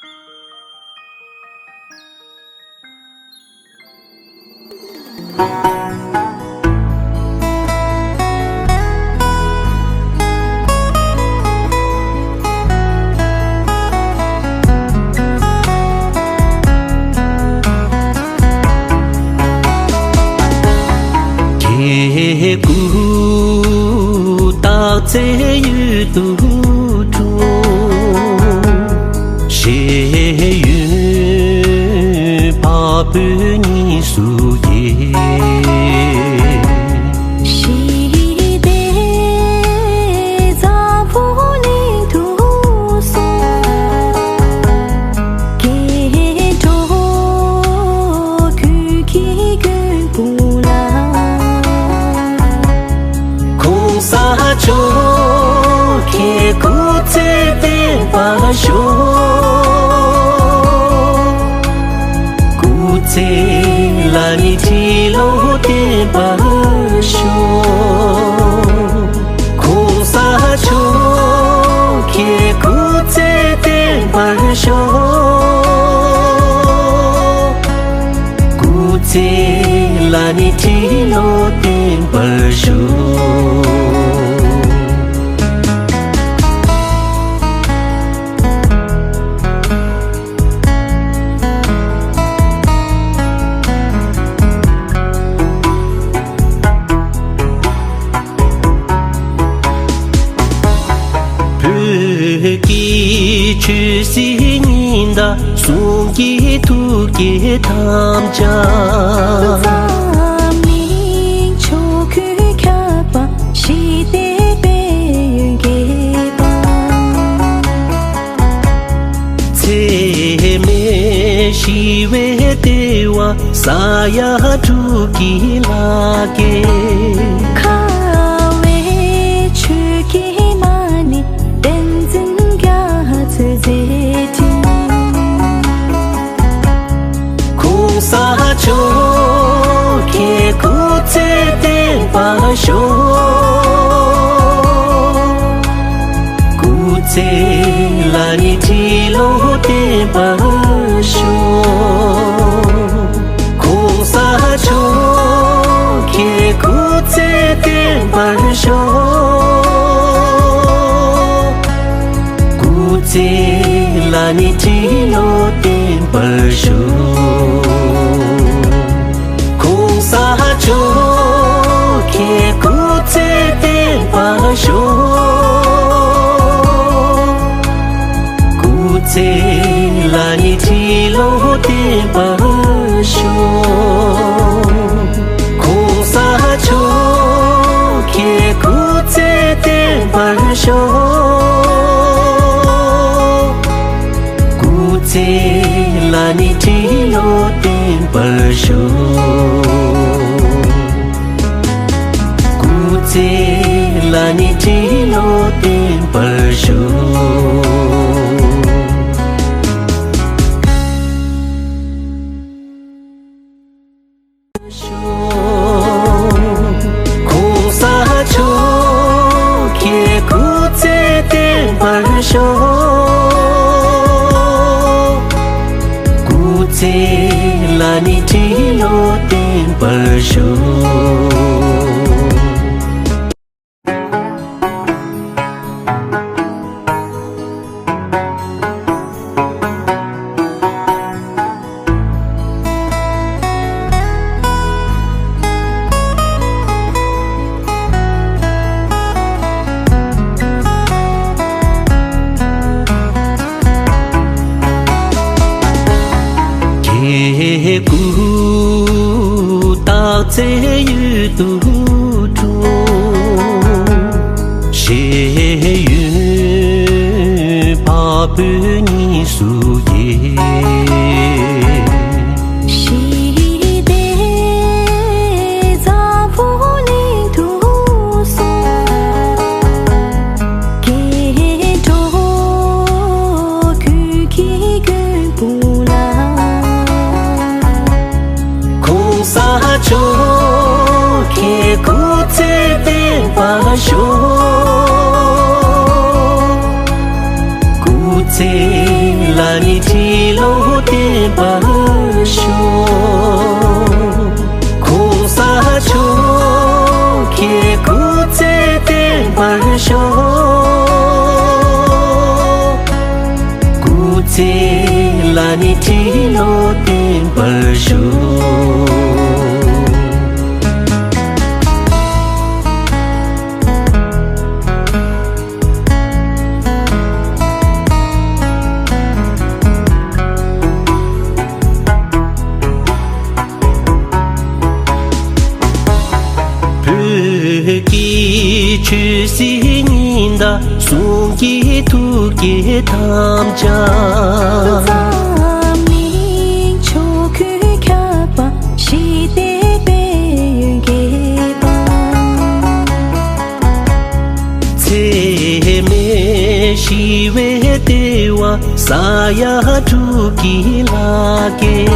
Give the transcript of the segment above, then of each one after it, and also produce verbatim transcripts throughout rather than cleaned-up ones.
ཁྱེད་སྐུ་དག་ཚེ་ཡུལ་དུ་འགྲོ། ཞེས་ཡུན་འཕགས་བོད་གཉིས་སུ་གྱེས། ཞི་བདེ་འཛམ་བུ་གླིང་དུ་སོང་། སྐྱེ་འགྲོ་ཀུན་གྱི་མགོན་པོ་ལ། གོང་ས་མཆོག་ཁྱེད་སྐུ་ཚེ་བརྟན་པར་ཤོག། སྐུ་ཚེ་ལ་ནི་ཁྲི་ལོ་བརྟན་པར་ཤོག། གོང་ས་མཆོག་ཁྱེད་སྐུ་ཚེ་བརྟན་པར་ཤོག། སྐུ་ཚེ་ལ་ནི་ཁྲི་ལོ་བརྟན་པར་ཤོག། བོད་ཀྱི་ཆོས་སྲིད་ཉི་ཟླ་གསུམ་གྱི་ཐུགས་བསྐྱེད་ཐམས་ཅད། འཛམ་གླིང་ཕྱོགས་ཀུན་ཁྱབ་པ་ཞི་བདེ་དཔལ་ཡོན་རྒྱས་པ། འཚེ་མེད་ཞི་བའི་ལྟེ་བ་ས་ཡ་དྲུག་གི་ལྷ་སྐལ། ཁ་བའི་ཆོས་ཀྱི་མ་ཎི་བསྟན་འཛིན་རྒྱ་མཚོའི་མཛད་འཕྲིན། གོང་ས་མཆོག་ཁྱེད་སྐུ་ཚེ་བརྟན་པར་ཤོག། སྐུ་ཚེ་ལ་ནི་ཁྲི་ལོ་བརྟན་པར་ཤོག། གོང་ས་མཆོག་ཁྱེད་སྐུ་ཚེ་བརྟན་པར་ཤོག། སྐུ་ཚེ་ལ་ནི་ཁྲི་ལོ་བརྟན་པར་ཤོག། གོང་ས་མཆོག་ཁྱེད་སྐུ་ཚེ་བརྟན་པར་ཤོག། སྐུ་ཚེ་ལ་ནི་ཁྲི་ལོ་བརྟན་པར་ཤོག། གོང་ས་མཆོག་ཁྱེད་སྐུ་ཚེ་བརྟན་པར་ཤོག། སྐུ་ཚེ་ལ་ནི་ཁྲི་ལོ་བརྟན་པར་ཤོག། སྐུ་ཚེ་ལ་ནི་ཁྲི་ལོ་བརྟན་པར་ཤོག། གོང་ས་མཆོག་ཁྱེད་སྐུ་ཚེ་བརྟན་པར་ཤོག། སྐུ་ཚེ་ལ་ནི་ཁྲི་ལོ་བརྟན་པར་ཤོག། ཁྱེད་སྐུ་དག་ཚེ་ཡུལ་དུ་འགྲོ། ཞེས་ཡུན་འཕགས་བོད་གཉིས་སུ་གྱེས། ཞི་བདེ་འཛམ་བུ་གླིང་དུ་སོང་། སྐྱེ་འགྲོ་ཀུན་གྱི་མགོན་པོ་ལ། གོང་ས་མཆོག་ཁྱེད་སྐུ་ཚེ་བརྟན་པར་ཤོག། སྐུ་ ཚེ་ལ་ནི་ཁྲི་ལོ་བརྟན་པར་ཤོག། གོང་ས་མཆོག་གི་སྐུ་ཚེ་བརྟན་པར་ཤོག། སྐུ་ཚེ་ལ་ནི་ཁྲི་ལོ་བརྟན་པར་ཤོག། བོད་ཀྱི་ཆོས་སྲིད་གཉིས་ལྡན་ཟུང་གི་ཐུགས་བསྐྱེད་དམ་བཅའ། འཛམ་གླིང་ཕྱོགས་ཀུན་ཁྱབ་པ་ཞི་བདེ་དཔལ་ཡོན་རྒྱས་པ། འཚེ་མེད་ཞི་བའི་ལྟེ་བ་ས་ཡ་དྲུག་གི་ལྷ་སྐལ།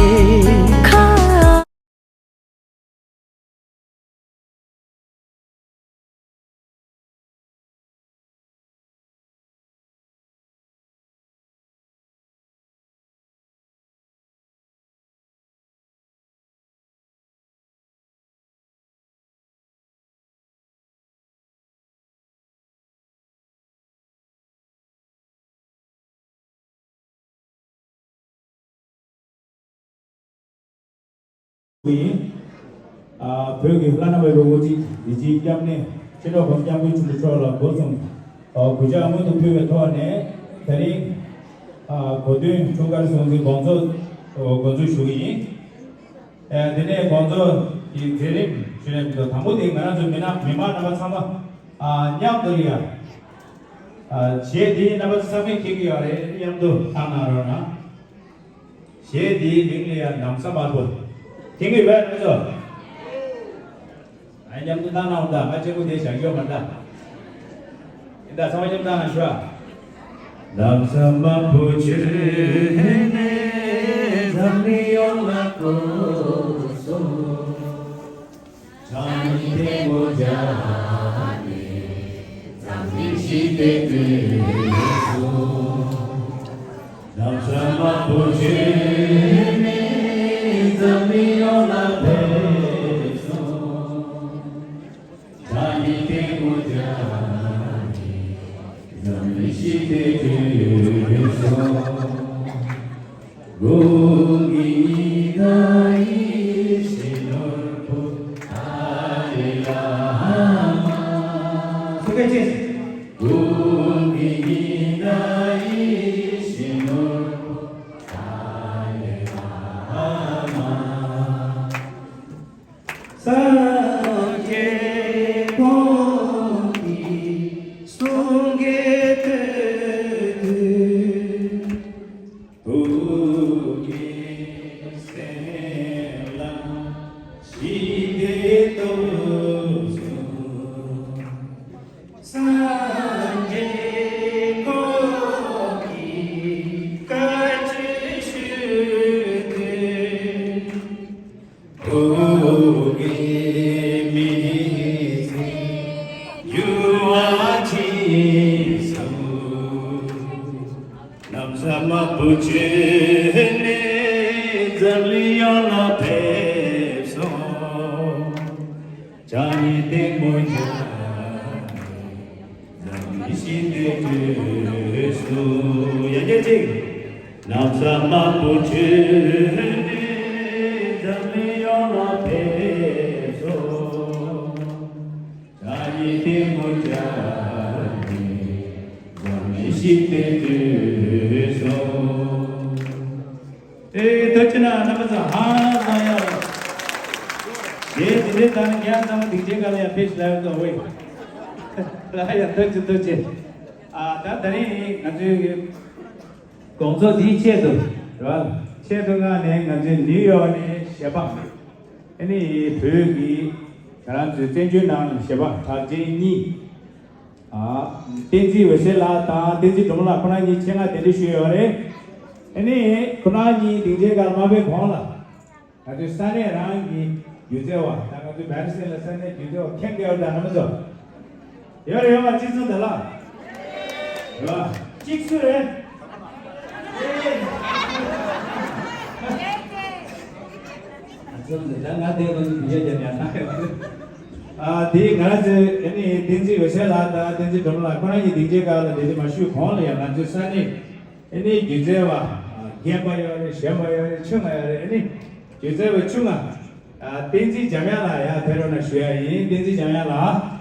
ཡིན། ཨ། བོད་ཀྱི་བླ་ན་མེད་པའི་དབུ་ཁྲིད་བདེ་སྐྱིད་སྐྱབས་གནས་མཆེད་གྲོགས་གོང་ས་སྐྱབས་མགོན་ཆེན་པོ་མཆོག་ལ་སྒོ་གསུམ་གུས་ཕྱག་སྔོན་དུ་ཕུལ་བའི་ཐོག་ནས། དེ་རིང་ཨ་གོ་སྟོན་འཁྲུངས་སྐར་སྲུང་བརྩིའི་དགོང་ཚོགས་འགོ་འཛུགས་ཞུ་གི་ཡིན། ཨ། དེ་ནས་དགོང་ཚོགས་ཀྱི་མཛད་རིམ་ཞུ་ནས་འདུག། དང་པོ་དེ་ང་རང་ཚོ་མི་ན་མི་མང་རྣམ་པ་ཚང་མ་ཨ་མཉམ་དུ་ལ་ཡ། ཨ། གཞས་དེ་རྣམ་པ་ཚོ་ཚང་མས་མཁྱེན་གྱི་ཡོད་རེད། མཉམ་དུ་བཏང་གནང་རོགས་གནང་། གཞས་དེའི་མིང་ལ་ཡ་གདམས་ས་དམར་པོ། མཁྱེན་གྱི་ཡོད་པས་རྣམ་པ་ཚོ། ཨ། མཉམ་དུ་བཏང་གནང་དང་། ང་གཅིག་པུ་དེ་བཞག་རྒྱུ་མ་གཏོགས། ཡིན་ད་ཚང་མ་མཉམ་དུ་བཏང་གནང་ཞུ་ཨ། གདམས་ས་དམར་པོ་ཁྱེར་ནས་འཛམ་གླིང་ཡོངས་ལ་སྤྲོད་སོང་། བྱང་ཉིན་ཐེངས་མོ་སྦྱར་ནས་འཛམ་གླིང་ཞི་བདེ་སྤྲོད་སོང་། གདམས་ས་དམར་པོ་ཁྱེར་ནས་འཛམ་གླིང་ཡོངས་ལ་ཕེབས་སོང་། བྱང་ཉིན་ཐེངས་མོ་སྦྱར་ནས་འཛམ་གླིང་ཞི་བདེ་སྤྲོད་སོང་། གོང་གི་ཉི་ཟླ་ཡིད་བཞིན་ནོར་བུ་ཏཱ་ལའི་བླ་མ། སོ་སྐད་ཅིག། གོང་གི་ཉི་ཟླ་ཡིད་བཞིན་ནོར་བུ་ཏཱ་ལའི་བླ་མ། སངས་རྒྱས་ཁོང་གི་གསུང་སྐད་ཐོས་དུས། བོད་ཀྱི་སེམས་ལ་ཞི་བདེ་སྟོབས་བྱུང་། སངས་རྒྱས་ཁོང་གིས་བཀའ་ཆོས་ཞུས་དུས། བོད་ཀྱི་མི་ཚེ་འགྱུར་བ་ཕྱིན་སོང་། གདམས་ས་དམར་པོ་ཁྱེར་ནས་འཛམ་གླིང་ཡོངས་ལ་ཕེབས་སོང་། བྱང་ཉིན་ཐེངས་མོ་སྦྱར་ནས་འཛམ་གླིང་ཞི་བདེ་སྤྲོད་སོང་། ཡང་བསྐྱར་ཅིག། གདམས་ས་དམར་པོ་ཁྱེར་ནས་འཛམ་གླིང་ཡོངས་ལ་ཕེབས་སོང་། བྱང་ཉིན་ཐེངས་མོ་སྦྱར་ནས་འཛམ་གླིང་ཞི་བདེ་སྤྲོད་སོང་། ཨེ། ཐུགས་རྗེ་གནང་། རྣམ་པ་ཚོ་ཧང་སང་ཡ། རྗེས་དེ་འདྲའི་དང་ངས་ཚང་མ་སྡིངས་ཆའི་སྒང་ལ་ཡང་ཕེབས་ལ་ཡོད་དོ་ཝེ། ལ་ཡ་ཐུགས་རྗེ་ཐུགས་རྗེ། ཨ། ད་དེ་རིང་ང་ཚོའི་དགོང་ཚོགས་འདིའི་ཆེད་དུ་རེད་བ། ཆེད་དུ་མངགས་ནས་ང་ཚོའི་ནིའུ་ཡོག་ནས་གཞས་པ། ཨ་ནི་བོད་ཀྱི་ང་རང་ཚོའི་བཙན་བྱོལ་ནང་གཞས་པ་གྲགས་ཅན་གཉིས། ཨ། བསྟན་འཛིན་འོད་ཟེར་ལགས་དང་བསྟན་འཛིན་སྒྲོལ་མ་ལགས་ཁོ་རང་གཉིས་ཆེད་མངགས་གདན་འདྲེན་ཞུས་ཡོད་རེད། ཨ་ནི་ཁོ་རང་གཉིས་སྡིངས་ཆའི་སྒང་མ་ཕེབས་གོང་ལ། ང་ཚོའི་ས་གནས་རང་གི་སྒྱུ་རྩལ་བ་དང་། ང་ཚོའི་བྷེ་རི་སི་ལ་ས་གནས་སྒྱུ་རྩལ་བ་མཁྱེན་གྱི་ཡོད་དམ་རྣམ་པ་ཚོ། ཡོད་རེད་ཡོད་མ། གཅིག་གསུངས་དང་ལགས། རེད་བ། གཅིག་སུ་རེད། སོང་ཟེར་ད་ང་དེ་ང་ཚོ་འདི་རྒྱ་རྒྱ་ཡང་ན། ཨ་དེ་ང་རང་ཚོའི་ཨ་ནི་བསྟན་འཛིན་འོད་ཟེར་ལགས་དང་བསྟན་འཛིན་སྒྲོལ་མ་ལགས་ཁོ་རང་གཉིས་སྡིངས་ཆའི་སྒང་ལ་བསྡད་དེ་མ་བཞུགས་གོང་ལ་ཡང་ང་ཚོའི་ས་གནས་ཨ་ནི་སྒྱུ་རྩལ་བ་རྒན་པ་ཡོད་རེད། གཞོན་པ་ཡོད་རེད། ཆུང་ང་ཡོད་རེད། ཨ་ནི་སྒྱུ་རྩལ་བ་ཆུང་ང་བསྟན་འཛིན་འཇམ་དབྱངས་ལགས་ཡར་ཕེབས་རོགས་གནང་ཞུ་ཡ་ཡིན། བསྟན་འཛིན་འཇམ་དབྱངས་ལགས།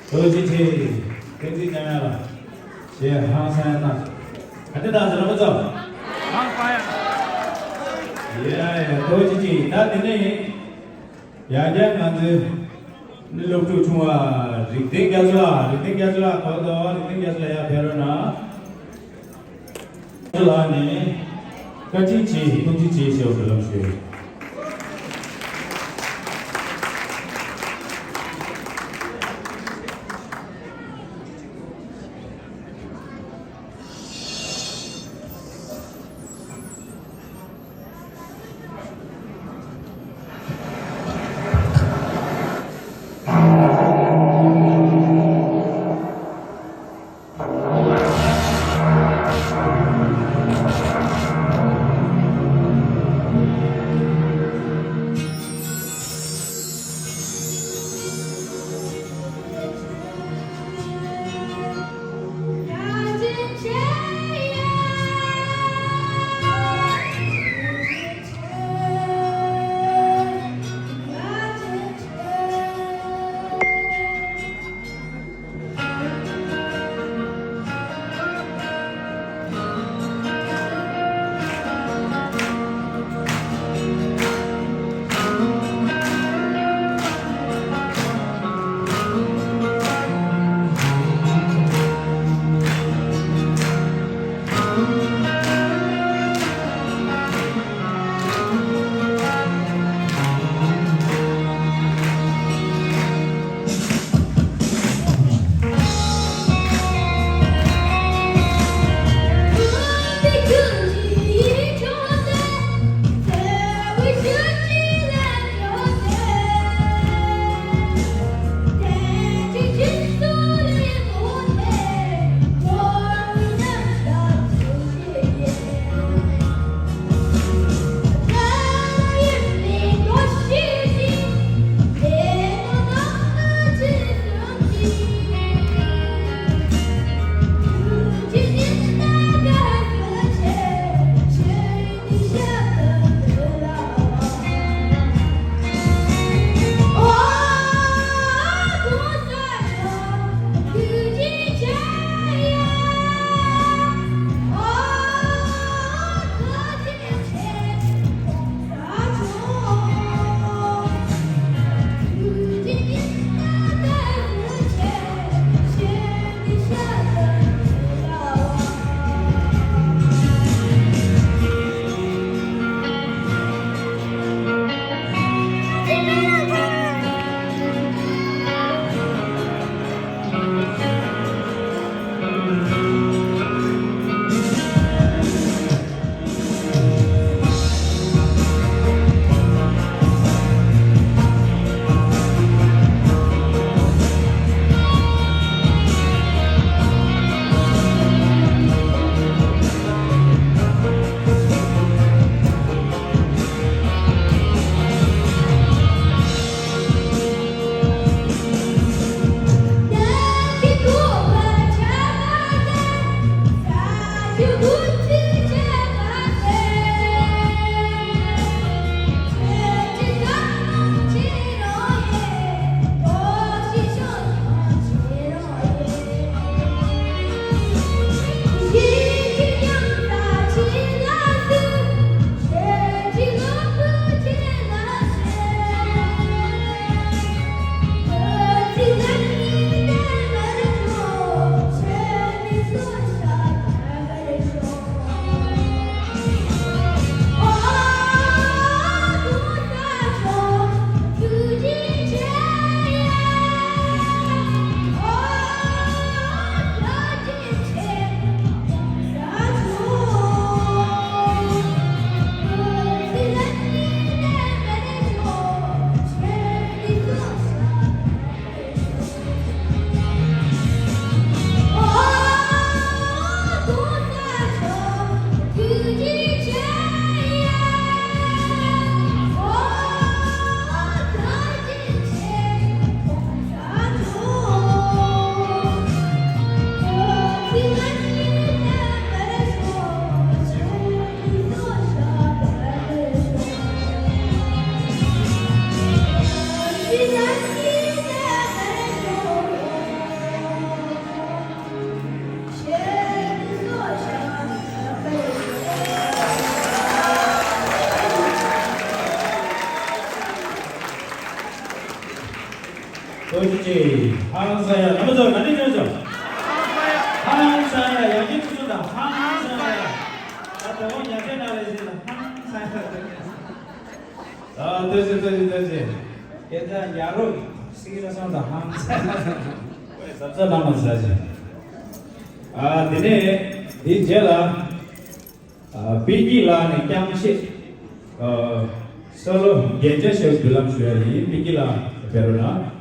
ཐུགས་རྗེ་ཆེ། བསྟན་འཛིན་ཉམས་ཡག་ལགས། ཞེས་ཧང་སང་གནང་། ག་འདྲ་དང་ཟེར་ན་མ་ཚོ། ཧང་སང་ཡ། ཡ་ཡ། ཐུགས་རྗེ་ཆེ། ད་དེ་ནས་ཡང་བསྐྱར་ང་ཚོའི་སློབ་ཕྲུག་ཆུང་བ་རིག་ལྡན་རྒྱ་མཚོ་ལགས། རིག་ལྡན་རྒྱ་མཚོ་ལགས་གོ་དོ། རིག་ལྡན་རྒྱ་མཚོ་ལགས་ཡར་ཕེབས་རོགས་གནང་། ལགས་ནས་བཀའ་དྲིན་ཆེ། ཐུགས་རྗེ་ཆེ་ཞེས་པའི་ལམ་ཞུ། ཐུགས་རྗེ་ཆེ། ཧང་སང་ཡ། རྣམ་པ་ཚོ་ག་འདྲ་བྱུང་སོང་། ཧང་སང་ཡ། ཡག་ཉེས་ཐུགས་སུ་དང་ཧང་སང་ཡ། ད་དེ་བོ་ཉག་ཆེ་ན་ལས་ཟིན་ཧང་སང་ཡ། ཨ་ལྟོས་ཤིག་ལྟོས་ཤིག་ལྟོས་ཤིག་སྐད་ཆ་ཡག་རོགས་སིག་ར་སོང་དང་ཧང་སང་ཡ། ཟབ་ཟབ་ལ་མ་ཟ་ཞིག་ཨ་དེ་ནས་དེའི་རྗེས་ལ། ཨ་པི་ཀི་ལགས་ནས་རྐྱང་ཆེད། ཨ་སོ་ལོ་རྒྱན་ཆ་ཞབས་བརྒྱུད་ལམ་ཞུ་ཡ་ཡིན། པི་ཀི་ལགས་ཕེབས་རོགས་གནང་།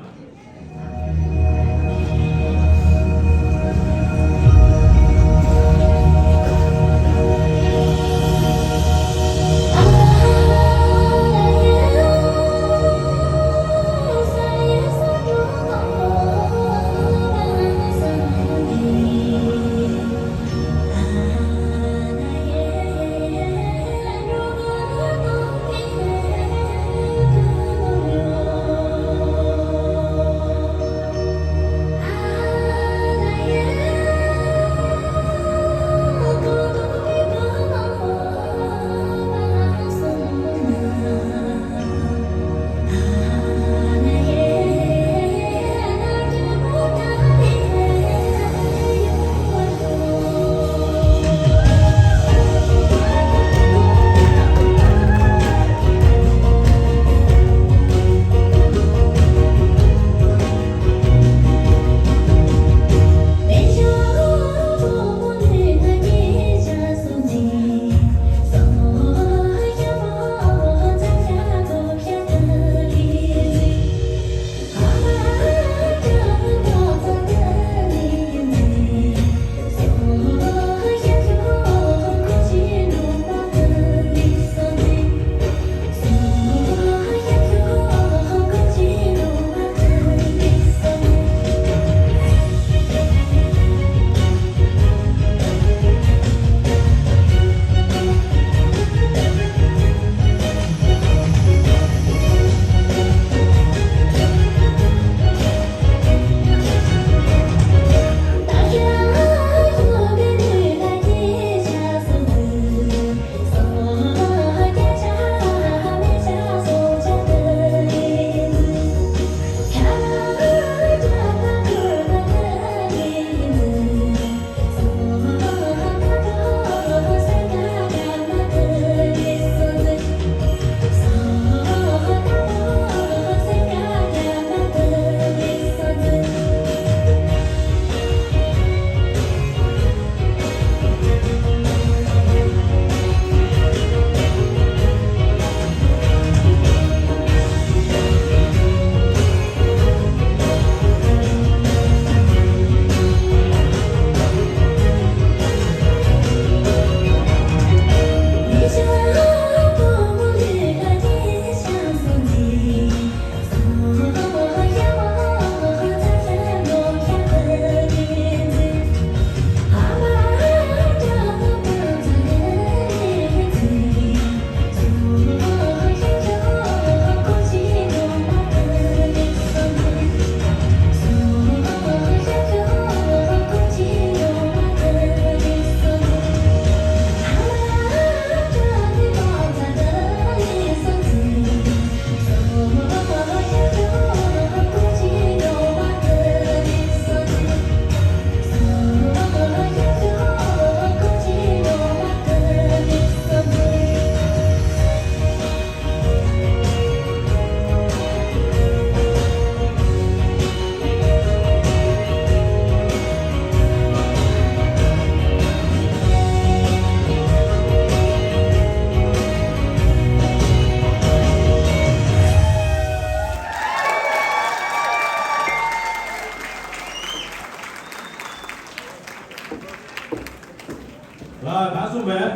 ལགས་གང་སོང་བས།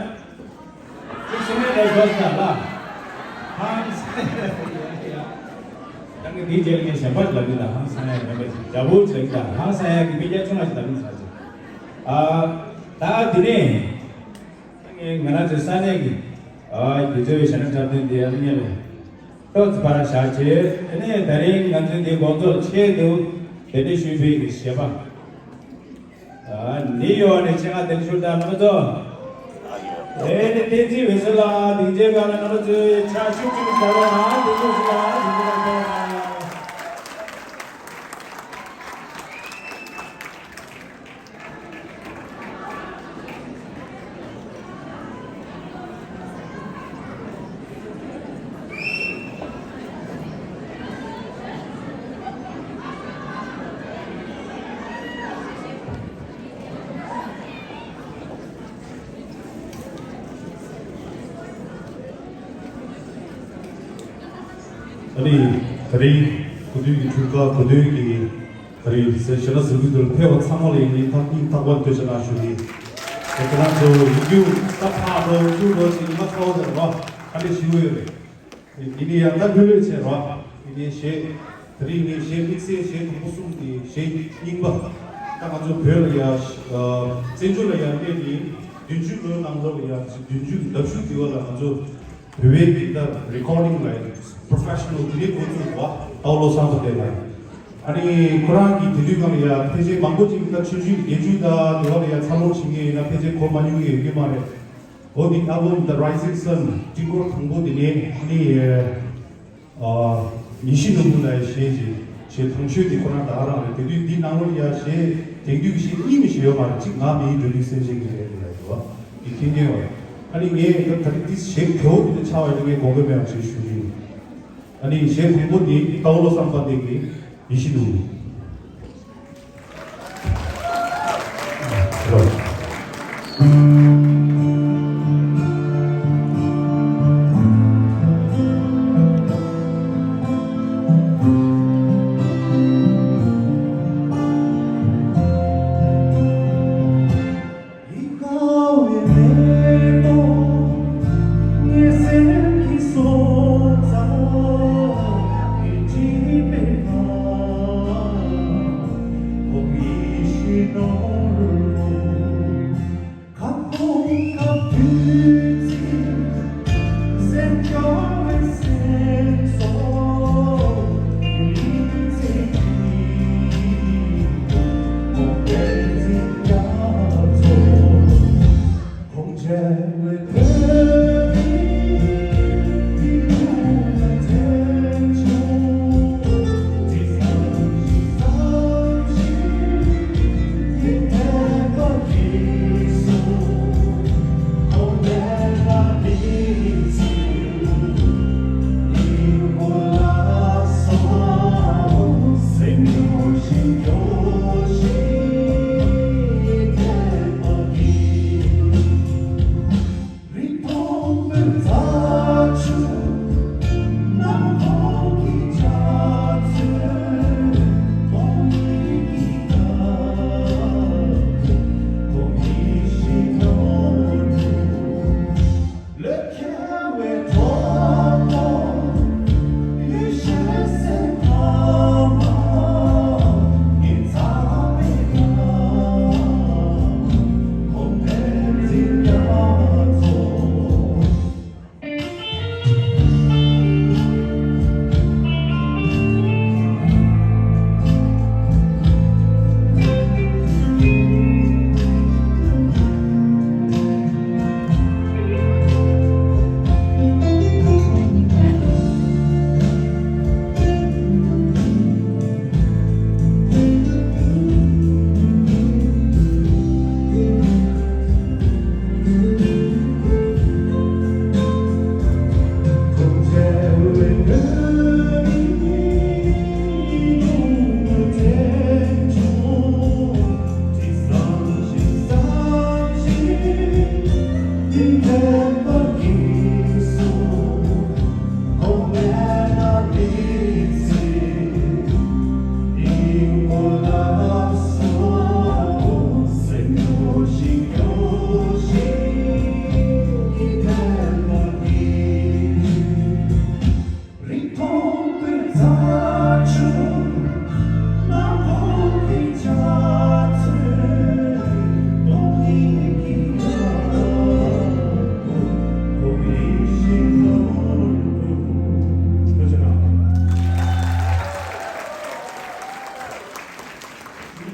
ཅིག་ཤི་མེད་ལས་དགོས་ས་ལ། ཧང་སང་ཡ། ཡ། ད་ངས་འདི་རྗེས་ངས་གཞན་པ་ལབ་ཡིན་ད་ཧང་སང་ཡ་མེད་པ་ཅིག་རྒྱ་བོ་ཅིག་ལབ་ཡིན་ད་ཧང་སང་ཡ་གི་མི་སྐྱ་ཆུང་བ་ཞིག་ལབ་ཡིན་ས་ཅིག་ཨ། ད་འདི་ནས། ད་ངས་ང་རང་ཚོའི་ས་གནས་ཀྱི། ཨ། སྒྱུ་རྩལ་བའི་ཞལ་འདོན་འཁྲབ་སྟོན་འདི་ཡར་སྔོན་ལ། ཏོག་ཙམ་ཕར་བཞག་བྱས། དེ་ནས་ད་རིང་ང་ཚོའི་འདི་དགོང་ཚོགས་ཆེད་དུ་གདན་འདྲེན་ཞུས་པའི་གི་གཞས་པ། ཨ། ནིའུ་ཡོག་ནས་ཆེད་མངགས་གདན་ཞུ་དང་རྣམ་པ་ཚོ། དེ་ནས་བསྟན་འཛིན་འོད་ཟེར་ལགས་སྡིངས་ཆའི་སྒང་ལ་རྣམ་པ་ཚོས་ཕྱག་ཤུགས་ཆེན་པོ་རྒྱག་རོགས་གནང་། གདན་ཞུ་ཞུ་ལ་སྡིངས་ཆའི་སྒང་ཕེབས་རོགས་གནང་། ཨ་ནི་ད་རེས་གོ་སྟོན་གྱི་འཕྲུལ་ཁ་གོ་སྟོན་གྱི་ད་རེས་ཟེར་ཞེ་ན་ཟེར་གྱི་འདུག་ཕེབས་པ་ཚང་མ་ལ་ཡིན་ནའི་ཐག་སྙིང་ཐག་པ་ནས་ཐུགས་རྗེ་ཆེ་གནང་ཞུ་གི། ད་ཁྱེད་རང་ཚོ་ཡིན་རྒྱུ་ད་ཕར་འགྲོ་ཚུར་འགྲོ་ཞིག་ཉི་མ་ཚ་བོ་དེར་རོ་ཧ་ལས་ཞུ་གི་ཡོད་རེད། ཡིན་ནའི་ཡང་ད་ལྷོད་ལྷོད་བྱས་རོ། ཡིན་ནའི་གཞས་ད་རེས་ངས་གཞས་དམིགས་བསལ་གཞས་དང་པོ་གསུམ་དེ་གཞས་རྙིང་པ། ད་ང་ཚོ་བོད་ལ་ཡ་བཙན་བྱོལ་ལ་ཡ་གནས་ནས་བདུན་ཅུ་ལོའི་ནང་ལོགས་ལ་ཡ་བདུན་ཅུ་ལྡབ་ཤུ་དེ་བ་ལ་ང་ཚོ་བོད་པའི་གི་ད་རི་ཀོར་ཌིང་ལ་ཡ་པྲོ་ཕེ་ཤ་ནལ་དེ་འདྲའི་འགོ་བཙུགས་པ་ཏའོ་བློ་བཟང་པོ་དེ་ལ། ཨ་ནི་ཁོ་རང་གི་དེ་དུས་སྒང་ལ་ཡ་ཕལ་ཆེར་མང་པོ་ཅིག་ད་ཆུང་ཆུང་བརྒྱད་ཅུ་ད་དེ་བ་ལ་ཡ་འཚར་ལོངས་བྱེད་མཁན་ཡིན་ན་ཕལ་ཆེར་གོ་མ་མྱོང་མཁན་ཡོད་ཀྱི་མ་རེད། འོ་དེ་ཨལ་བམ་The Rising Sun སྤྲིན་འཁོར་དང་པོ་དེ་ནས་ཨ་ནི་ཨ་ཉི་ཤུ་ནུབ་ལ་གཞས་ཀྱི་གཞས་དང་ཤོས་དེ་ཁོ་རང་ད་ག་རང་རེད། དེ་དུས་འདི་ནང་ལོགས་ཡ་གཞས་དེང་དུས་ཀྱི་གཞས་གཉིས་མི་ཞིག་ཡོད་མ་རེད། གཅིག་ང་མི་ཡི་འགྲོ་དུས་སེམས་ཅན་གྱི་རེད་ལ་ཡོད་པ་དེ་མཁྱེན་མཁན་ཡོད་རེད། ཨ་ནི་ངས་ད་ད་རེས་དེ་གཞས་གོ་དེ་ཆགས་པ་ཡིན་ན་ངས་དགོངས་འགལ་མེད་པ་ཞེས་ཞུ་གི་ཡིན། ཨ་ནི་གཞས་དང་པོ་དེ་ཏའོ་བློ་བཟང་པ་དེ་གི་ཡིད་བཞིན་དུ།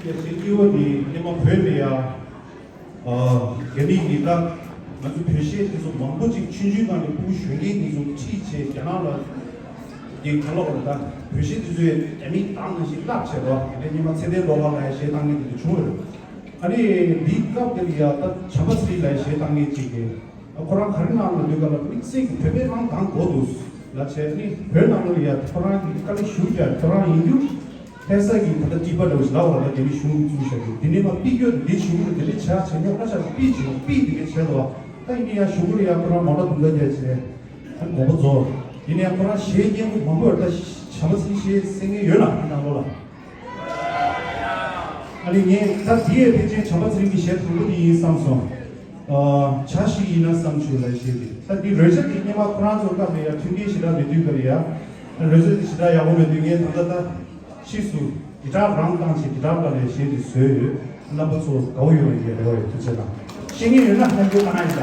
རྒྱལ་སྤྱིའི་སྐྱེས་བུ་དེ་སྔོན་མ་བོད་ནས་ཡ། རྒྱ་མི་གིས་ད་ང་ཚོ་བོད་གཞས་དེ་ཚོ་མང་པོ་ཅིག་ཆུང་ཆུང་སྒང་ནས་ཕྲུ་གུ་གཞོན་སྐྱེས་དེ་ཚོ་ཁྲིད་བྱས་རྒྱ་ནག་ལ་རྒྱལ་ཁ་ལོག་ལ་ད་བོད་གཞས་དེ་ཚོ་ཡ་རྒྱ་མིས་བཏང་ནང་བཞིན་བརླག་བྱས་རོགས། དེ་ནས་སྔོན་མ་ཚེ་བརྟན་བློ་དགའ་ལགས་ཡ་གཞས་བཏང་མཁན་དེ་འདྲ་བྱུང་ཡོད། ཨ་ནི་འདིའི་སྐབས་དེ་ལ་ཡ་ད་བྱམས་པ་ཚེ་རིང་ལགས་ཡ་གཞས་བཏང་མཁན་ཅིག་གིས། ཁོ་རང་ག་རེ་གནང་ལབ་དུས་སྒང་ལ་དམིགས་བསལ་གྱི་བོད་པའི་དབང་གང་དགོས་འདུག་ལབ་བྱས་ནི་བོད་ནང་ལ་ཡ་ཁོ་རང་གི་དཀའ་ལས་ཞེ་པོ་རྒྱག་ཁོ་རང་ཡིན་རྒྱུ་ལྷ་ས་གི་ད་ལྟ་ཊི་པ་འདྲ་བོ་ཞིག་ལབ་པ་ལ་ད་རྒྱ་མི་གཞུང་གིས་བཙུགས་བཞག་གི་དེ་ནས་མ་ཕྱི་རྒྱལ་དེ་གཞུང་གིས་དེ་འདྲ་བྱ་བྱེད་མཁན་ཨ་ཅག་གིས་ཕྱི་བྱེད་པ་ཕྱི་དེ་འདྲ་བྱས་ལ་བ་ད་ཡིན་ན་ཡ་གཞུང་གིས་ཡ་ཁོ་རང་མོ་ཊ་དུང་ཀ་རྒྱག་བྱས་ད་དགོངས་པ་རྫོགས། ཡིན་ནའི་ཁོ་རང་གཞས་སྙན་པོ་མང་པོ་ཡོད། ད་བྱམས་པ་ཚེ་རིང་གཞས་གསན་མཁན་ཡོད་ལ་འདི་ནང་ལོགས་ལ། ཨ་ནི་ངས་ད་འདི་ཡས་ཕལ་ཆེར་བྱམས་པ་ཚེ་རིང་གི་གཞས་དང་པོ་འདི་ཡིན་བསམ་སོང་། ཨ། བྱ་ཞིག་ཡིན་ན་བསམ་བྱུང་ལབ་གཞས་འདི། ད་འདི་རོལ་ཆ་འདི་སྔོན་མ་ཁོ་རང་ཚོ་སྐབས་ལ་ཡ་མཐུན་རྐྱེན་ཞེ་དྲག་མེད་དུས་སྐབས་ལ་ཡ། རོལ་ཆ་འདི་ཞེ་དྲག་ཡག་པོ་མེད་དུས་ངས་ད་ལྟ་ད་ཕྱིས་སུ་གི་ཊར་རང་བཏང་བྱས་གི་ཊར་སྒང་ལ་གཞས་འདི་བཟོས་ཡོད། རྣམ་པ་ཚོ་དགའ་བོ་ཡོང་བའི་རེ་བ་ཡོད། ཐུགས་རྗེ་གནང་། ཤེས་མཁན་ཡོད་ན་ཧན་གྱིས་བཏང་ཡིན་ད།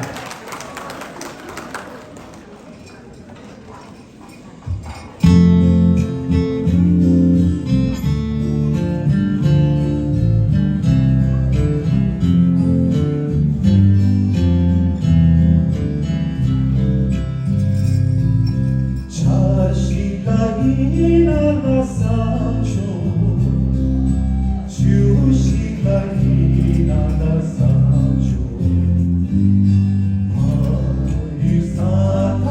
བྱ་ཞིག་ལ་ཡིན་ན་ལ་བསམ་བྱུང་། བྱུ་ཞིག་ལ་ཡིན་ན་ལ་བསམ་བྱུང་། མ་ཡུལ་ས་ཐག་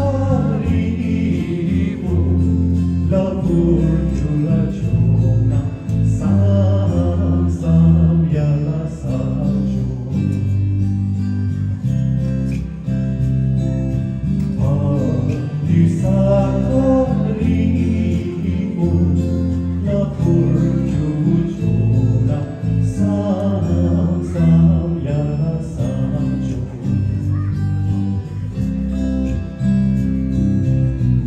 རིང་པོ་ལ་འཕུར་རྒྱུག་ལ་བྱུང་ན་བསམ་བསམ་ཡ་ལ་བསམ་བྱུང་། བ་ཡུལ་ས་ཐག་རིང་པོ་ལ་འཕུར་རྒྱུག་བྱུང་ན་བསམ་བསམ་ཡ་ལ་བསམ་བྱུང་།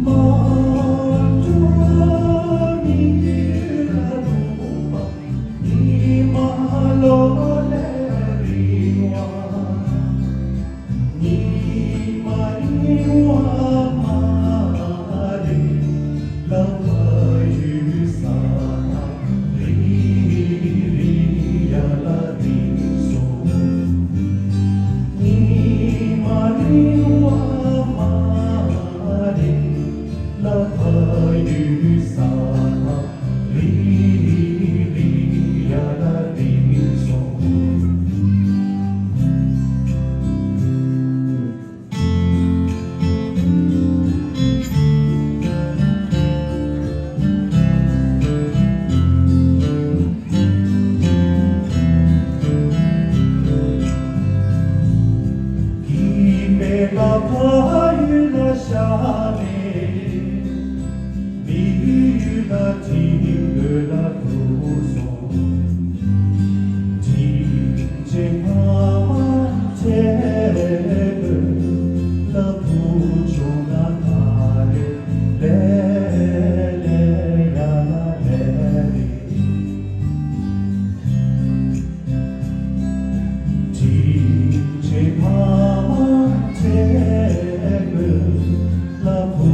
མ་འགྲོ་མི་ཡུལ་ལ་ལུང་པ་ཉི་མ་ལོ་ལས་རིང་བ། ཉི་མ་རིང་བ་མ་རེད། ལ་ཕ་ཡུལ་ས་ཐག་རིང་རིང་ཡ་ལ་རིང་སོང་། ཉི་མ་རིང་བ་མ་རེད། ལ་ཕ་ཡུལ་ས་ཐག་རིང་རིང་ཡ་ལ་རིང་སོང་། གིས་མེད་ལ་ཕ་ཡུལ་ལ་ཤར་ནས། མི་ཡུལ་ལ་དྲིན་དགོས་ལ་ཐུག་སོང་། དྲིན་ཆེན་ཕ་མ་དྲན་དགོས་ལ་བུ་ཆུང་ན་ག་རེ་ལས་ལས་ཡ་ལ་ལས་རེད། དྲིན་ཆེན་ཕ་མ་དྲན་དགོས་ལ་བུ་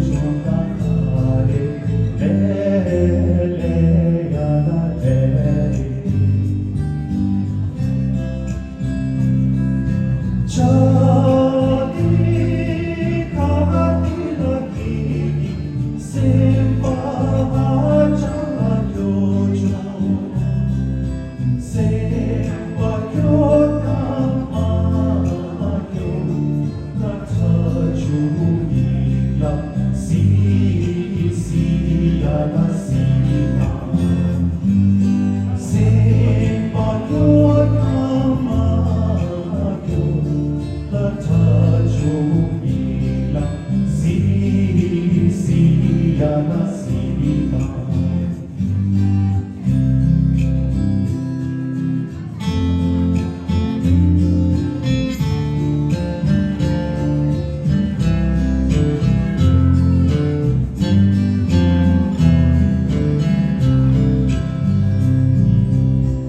ཆུང་ན་ག་རེ་ལས་ལས་ཡ་ལ་ལས་རེད། ཆ་དེ་ཁ་དེ་ལ་སྐྱིད་ཀྱི་སེམས་པ་ཧ་ཅང་ལ་སྐྱོ་བྱུང་། སེམས་པ་སྐྱོ་དང་མ་སྐྱོ་ལ་ཁྲ་ཆུང་ཡིན་ལ་སི་སི་ཡ་ལ་སི་དང་། སེམས་པ་སྐྱོ་དང་མ་སྐྱོ་ལ་ཁྲ་ཆུང་ཡིན་ལ་སི་སི་ཡ་ལ་སི་དང་།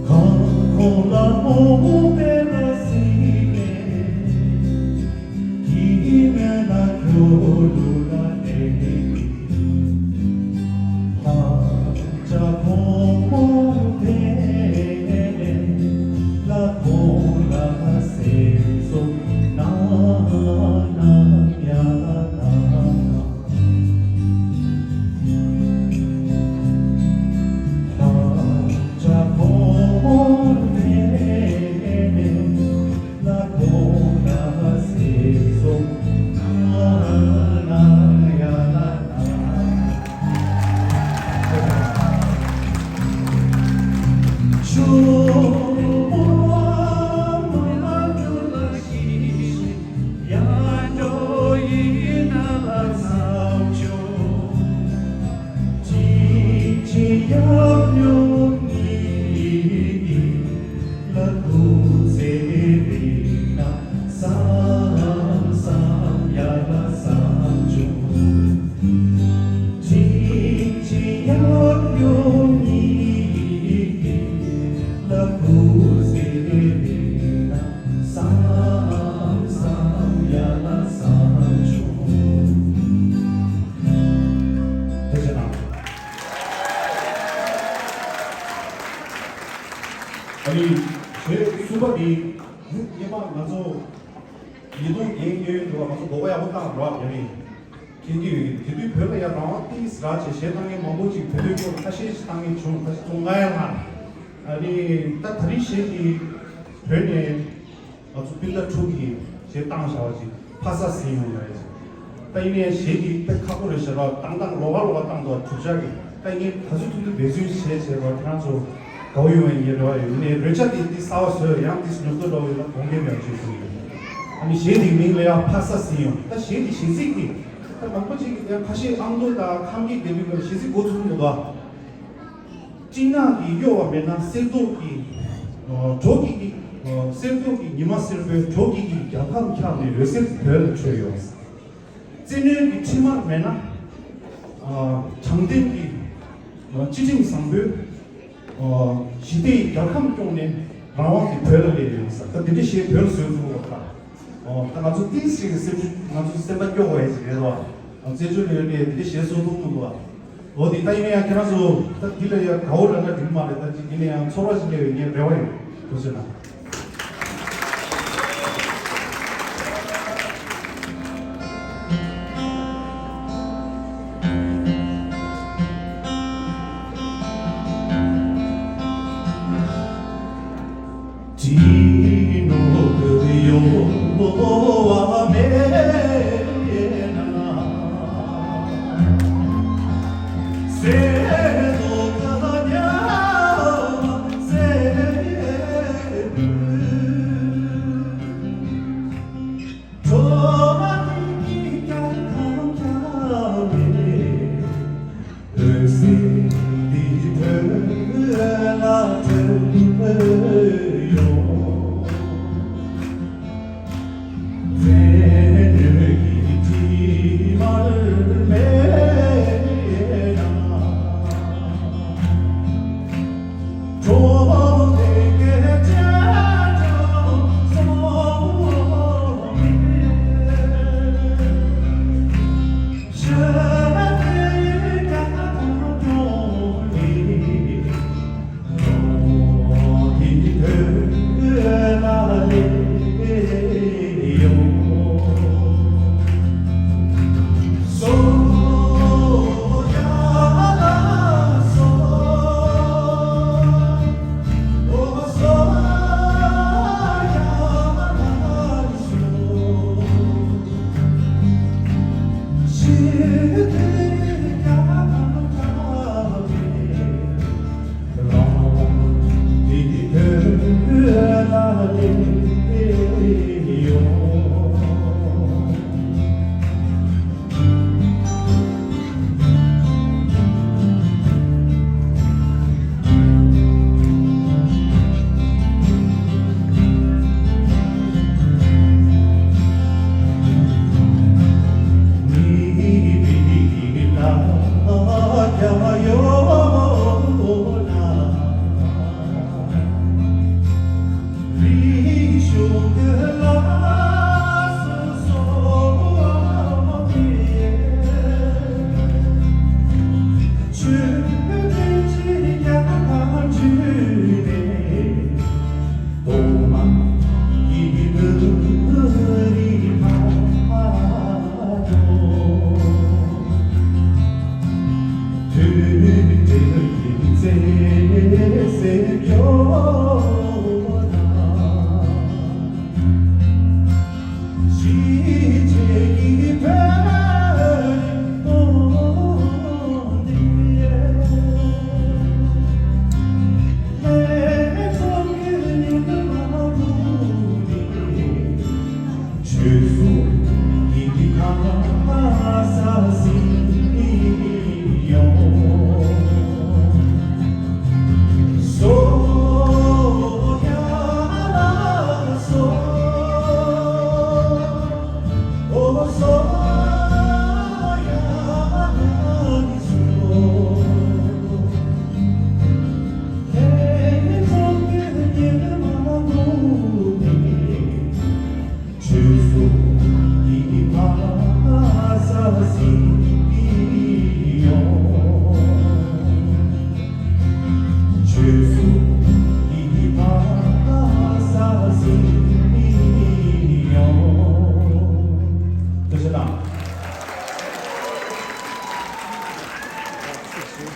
ཁང་ཁོངས་ལ་མོ་མོ་པེ་ལ་སི་ནས། ཀྱི་མེ་ན་ཁྱོ་ལུ་ལ་ཏེ་ཏེ། ཨ་ནི་གཞས་གསུམ་པ་འདི་སྔོན་མ་ང་ཚོ་ཉིས་སྟོང་བརྒྱད་ཡོད་འདུག་ང་ཚོ་དགོངས་པ་ཡག་པོ་བཏང་རོགས་ཡ་རེད། མཁྱེན་གྱི་ཡོད་ཀྱི་དེ་དུས་བོད་ལ་ཡ་རང་དབང་ཏིས་ར་ཆེ་གཞས་བཏང་མཁན་མང་པོ་ཅིག་བོད་དོན་སྐོར་ཁ་ཤས་ཤིག་བཏང་མཁན་བྱུང་ཁ་ཤས་བཙོང་ང་ཡ་ལ། ཨ་ནི་ད་ད་རིང་གཞས་འདི་བོད་ནས་ང་ཚོ་སྤུན་ཟླ་དྲུག་གིས་གཞས་བཏང་བཞག་པ་ཅིག་ཕ་ས་ཟིན་ཡོང་ལ་ཡ་ཅིག་ད་ཡིན་ནའི་གཞས་འདི་དཔེ་ཁག་པོ་རེད་ཤག་ར་བཏང་སྟངས་ལོགས་ཀ་ལོགས་ཀ་བཏང་འདུག་གྲུབ་ཆ་གི་ད་ངས་ག་ཚོད་ཐུབ་ཐུབ་འབད་བརྩོན་བྱས་བྱས་ར་ཁྱེད་རང་ཚོ་དགའ་བོ་ཡོང་བའི་ངའི་རེ་བ་ཡོད། ཡིན་ནའི་རོལ་ཆ་དེ་འདི་གསར་པ་བཟོས་ཡང་འདི་སུ་ཉོ་ཐུབ་འགྲོ་ཡོད་ན་དགོངས་འགལ་མེད་པ་བྱས་སོང་ཡོད། ཨ་ནི་གཞས་འདི་མིང་ལ་ཡ་ཕ་ས་ཟིན་ཡོང་ད་གཞས་འདི་གཞས་ཚིག་འདི་ད་མང་པོ་ཅིག་གིས་ཡང་ཁ་ཤས་ཨ་མདོ་དང་ཁམས་སྐད་བསྡད་པའི་སྐབས་གཞས་ཚིག་མགོ་ཚུགས་མི་འདུག་ཨ། སྤྲིན་ནག་གིས་གཡོ་བ་མེད་ན་གསེར་མདོག་གི་གྲོགས་ཀྱི་གི་གསེར་མདོག་གི་ཉི་མ་སེར་པོའི་གྲོགས་ཀྱི་གི་རྒྱལ་ཁམས་འཁྱགས་ནས་འོད་ཟེར་བོད་ལ་འཕྲོས་ཡོང་། བཙན་གནོན་གྱི་འཕྲིན་དམག་མེད་ན་དྲང་བདེན་གྱི་སྤྱི་ཁྲིམས་བཟང་པོས་ཞི་བདེའི་རྒྱལ་ཁམས་སྐྱོང་ནས་རང་དབང་གི་བོད་ལ་སླེབས་ཡོང་ས་ད་འདི་འདྲ་ཞེས་བོད་ལ་བཟོས་ཐུབ་པ་དང་། ད་ང་ཚོ་ཏིས་ཞིག་གི་སེམས་ཤུགས་ང་ཚོ་སེམས་པ་སྐྱོ་བ་ཡ་ཞིག་རེད་བ། བཙན་བྱོལ་ལ་ཡོད་པའི་འདི་འདྲ་ཞེས་གསུང་ཐུབ་མི་འདུག་བ། འོ་དེ་ད་ཡིན་ན་ཡང་ཁྱེད་རང་ཚོ་ད་འདི་ལ་ཡང་དགའ་བོ་ལབ་ན་འགྲིག་མ་རེད། ད་ཅིག་ཡིན་ན་ཡང་ཚོར་བ་ཞིག་སླེབས་ཡོད་ངས་རེ་བ་ཡོད་ཐུགས་རྗེ་གནང་།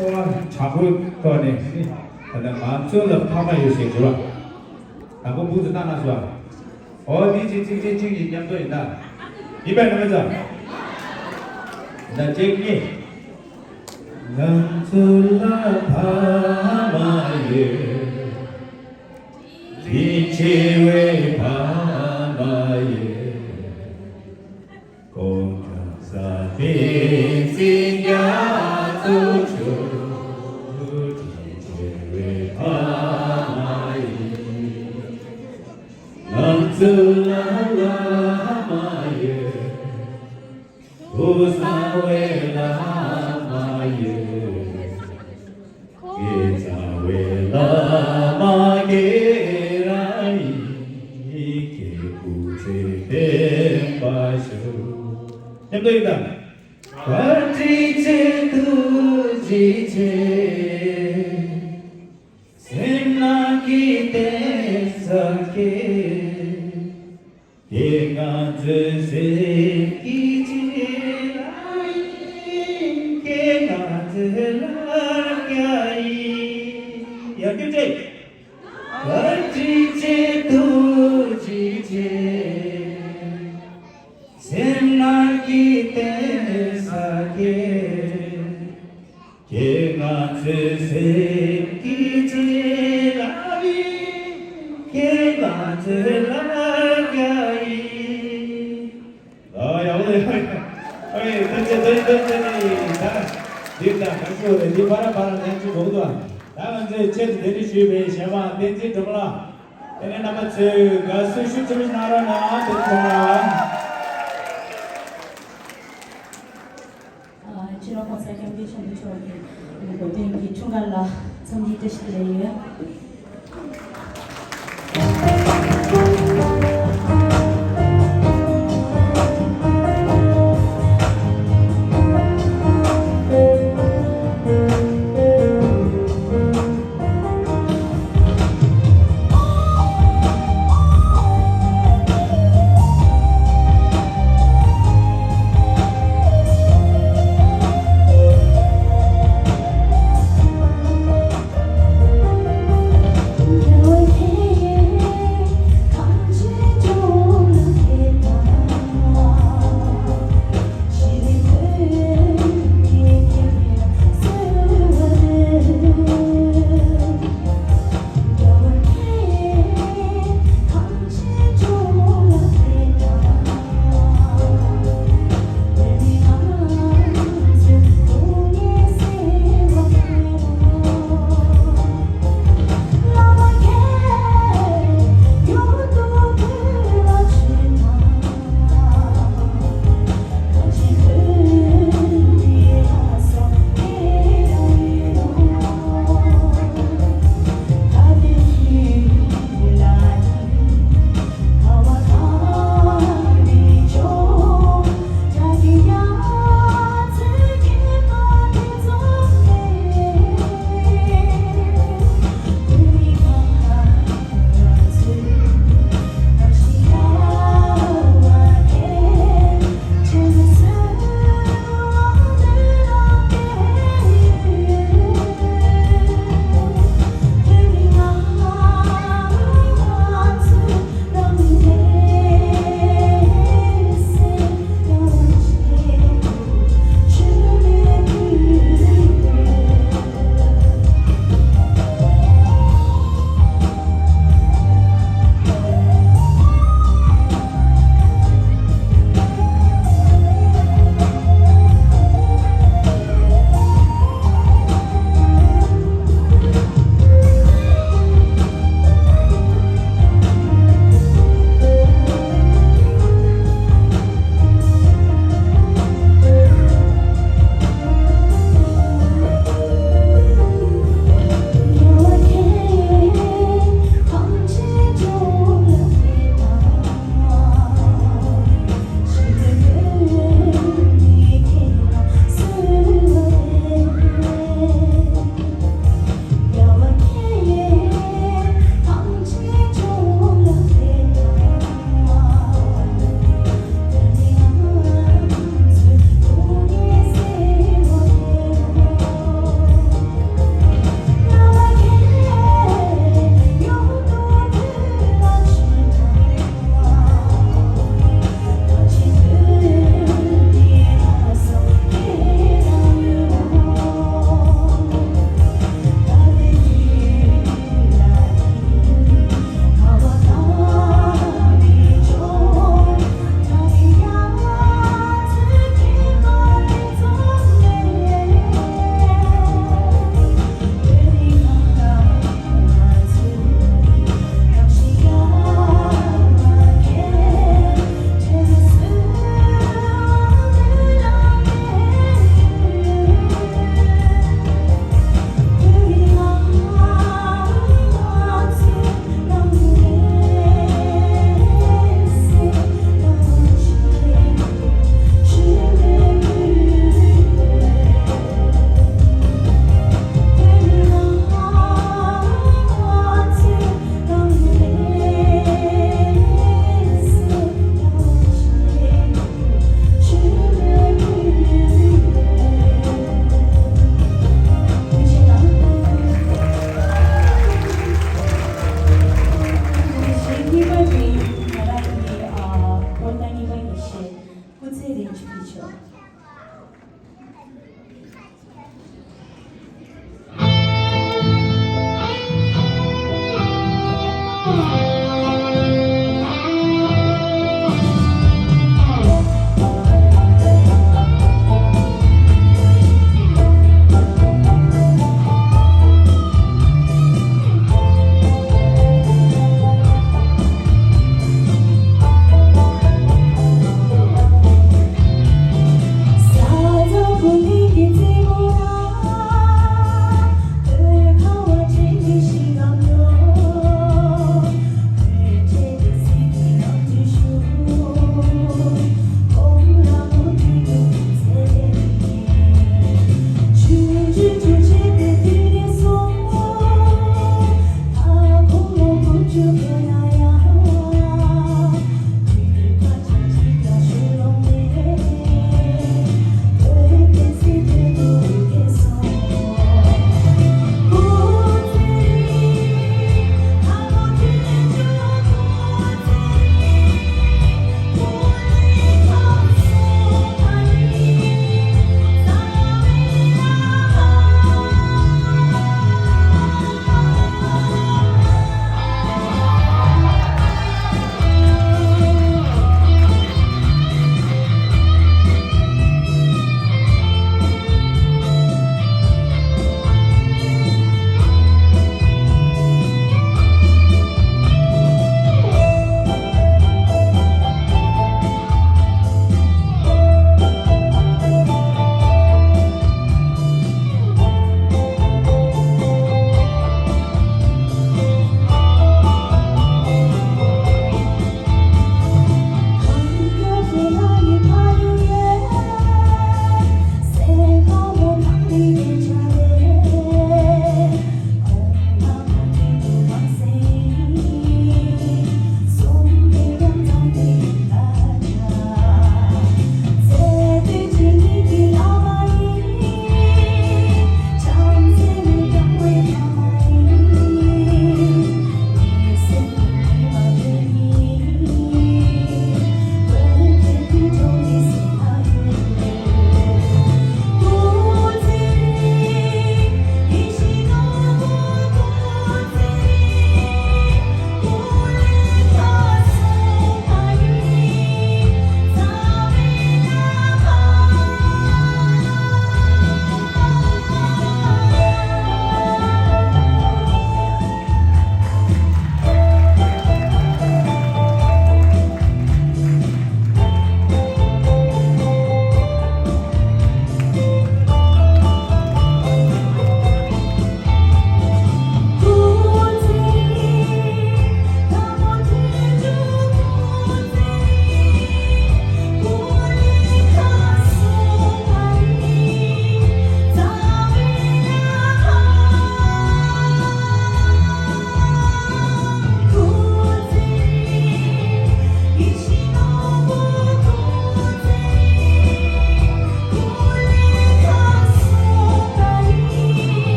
དྲང་པོའི་ཐོག་ནས་ནི། ད་ལྟ་ང་ཚོ་ལ་ཕ་མ་ཡོད་ཞེས་བརྗོད་པ། དང་པོ་འབུ་ཚོ་བཏང་ན་སོ། འོ་འདི་གཅིག་གཅིག་གཅིག་གཅིག་གིས་མཉམ་དུ་ཡིན་ད། ཡིན་པས་ན་མི་ཚོ། ད་གཅིག་གཉིས། ང་ཚོ་ལ་ཕ་མ་ཡོད། དེ་ཆེ་བའི་ཕ་མ་ཡོད། གོང་ས་བསྟན་འཛིན་རྒྱ་མཚོ་མཆོག་དེ་ཆེ་བའི་ཕ་མ་ཡོད། ང་ཚོ་ལ་བླ་མ་ཡོད། ཕུགས་བཟང་བའི་བླ་མ་ཡོད། དགེ་རྩ་བའི་བླ་མ་ཁྱེད་རང་ཡིན། ཁྱེད་སྐུ་ཚེ་བརྟན་པར་ཤོག་མཉམ་དུ་ཡིན་ད། བཀའ་དྲིན་ཆེ་ཐུགས་རྗེ་ཆེ། སེམས་ནང་གི་བརྟེན་ས་ཁྱེད། ཁྱེད་ང་ཚོའི་སེམས་ཀྱི་གཅེས་ལ་ཡིན། ཁྱེད་ང་ཚོའི་ལ་རྒྱ་ཡིན། ཡར་རྒྱུག་ཅིག་བཀའ་དྲིན་ཆེ་ཐུགས་རྗེ་ཆེ། སེམས་ནང་གི་བརྟེན་ས་ཁྱེད། ཁྱེད་ང་ཚོའི་སེམས་ཀྱི་གཅེས་ལ་ཡིན། ཁྱེད་ང་ཚོའི་ལ་རྒྱ་ཡིན། ཨ་ཡག་པོ་ཡག་པོ། ཨེ་ཐུགས་རྗེ་ཐུགས་རྗེ་ཐུགས་རྗེ་ནི་ད་འདི་ད་གང་ཞུ་རེད། འདི་པ་ར་པ་ར་ལན་ཅིག་འགྲོ་གི་འདུག་ད་ང་ཚོས་ཆེད་དུ་དེ་འདྲ་ཞུས་པའི་གཞས་མ་བསྟན་འཛིན་སྒྲོལ་མ་ལགས། དེ་ནས་རྣམ་པ་ཚོས་དགའ་བསུ་ཤུགས་ཆེན་པོ་གནང་རོགས་གནང་། དེ་ནས་ཐོག་ལ། ཨ། སྤྱི་ནོར་གོང་ས་སྐྱབས་མགོན་ཆེན་པོ་མཆོག་གིས་འགོ་སྟོན་གྱི་འཁྲུངས་སྐར་ལ་འཚམས་འདྲིའི་བཀྲ་ཤིས་བདེ་ལེགས་ཡོད།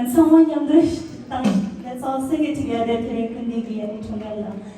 ཚང་མ་མཉམ་དུ་བཏང་། Let's all sing it together. དེ་རིང་སྐུ་མདུན་གྱི་ཡ་ནི་འཁྲུངས་སྐར་ལ།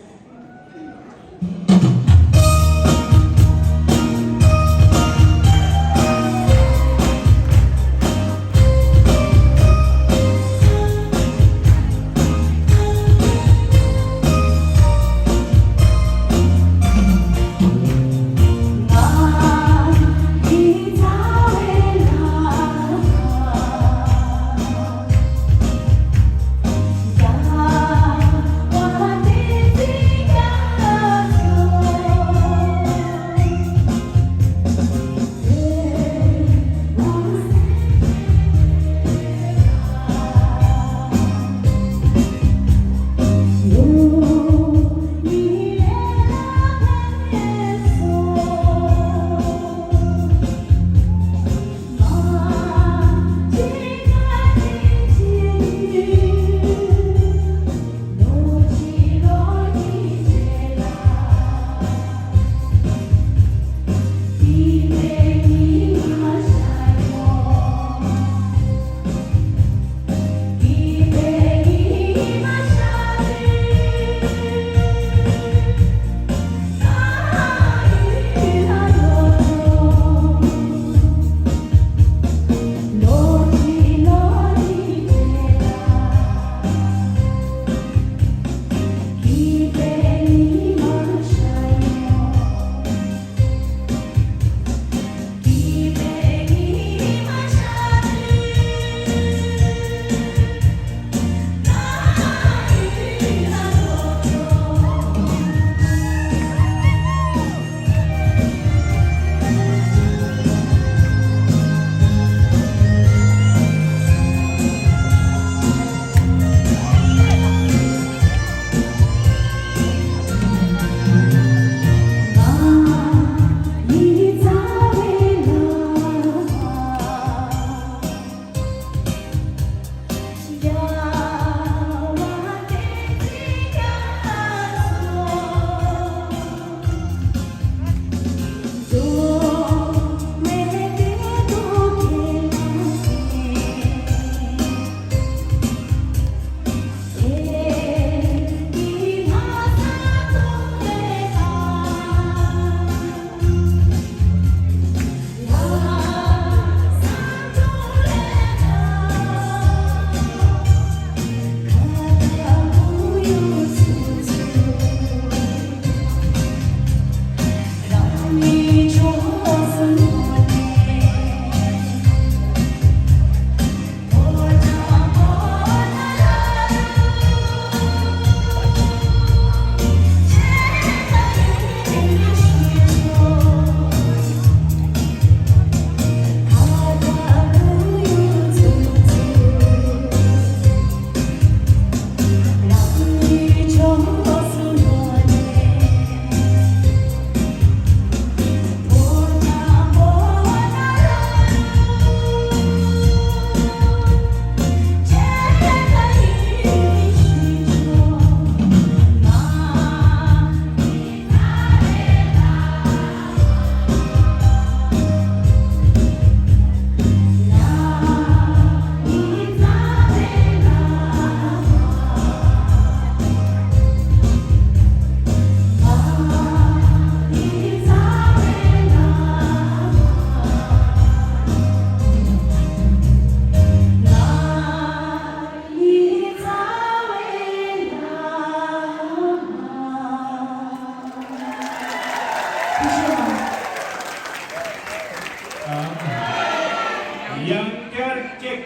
ཡང་བསྐྱར་གཅིག་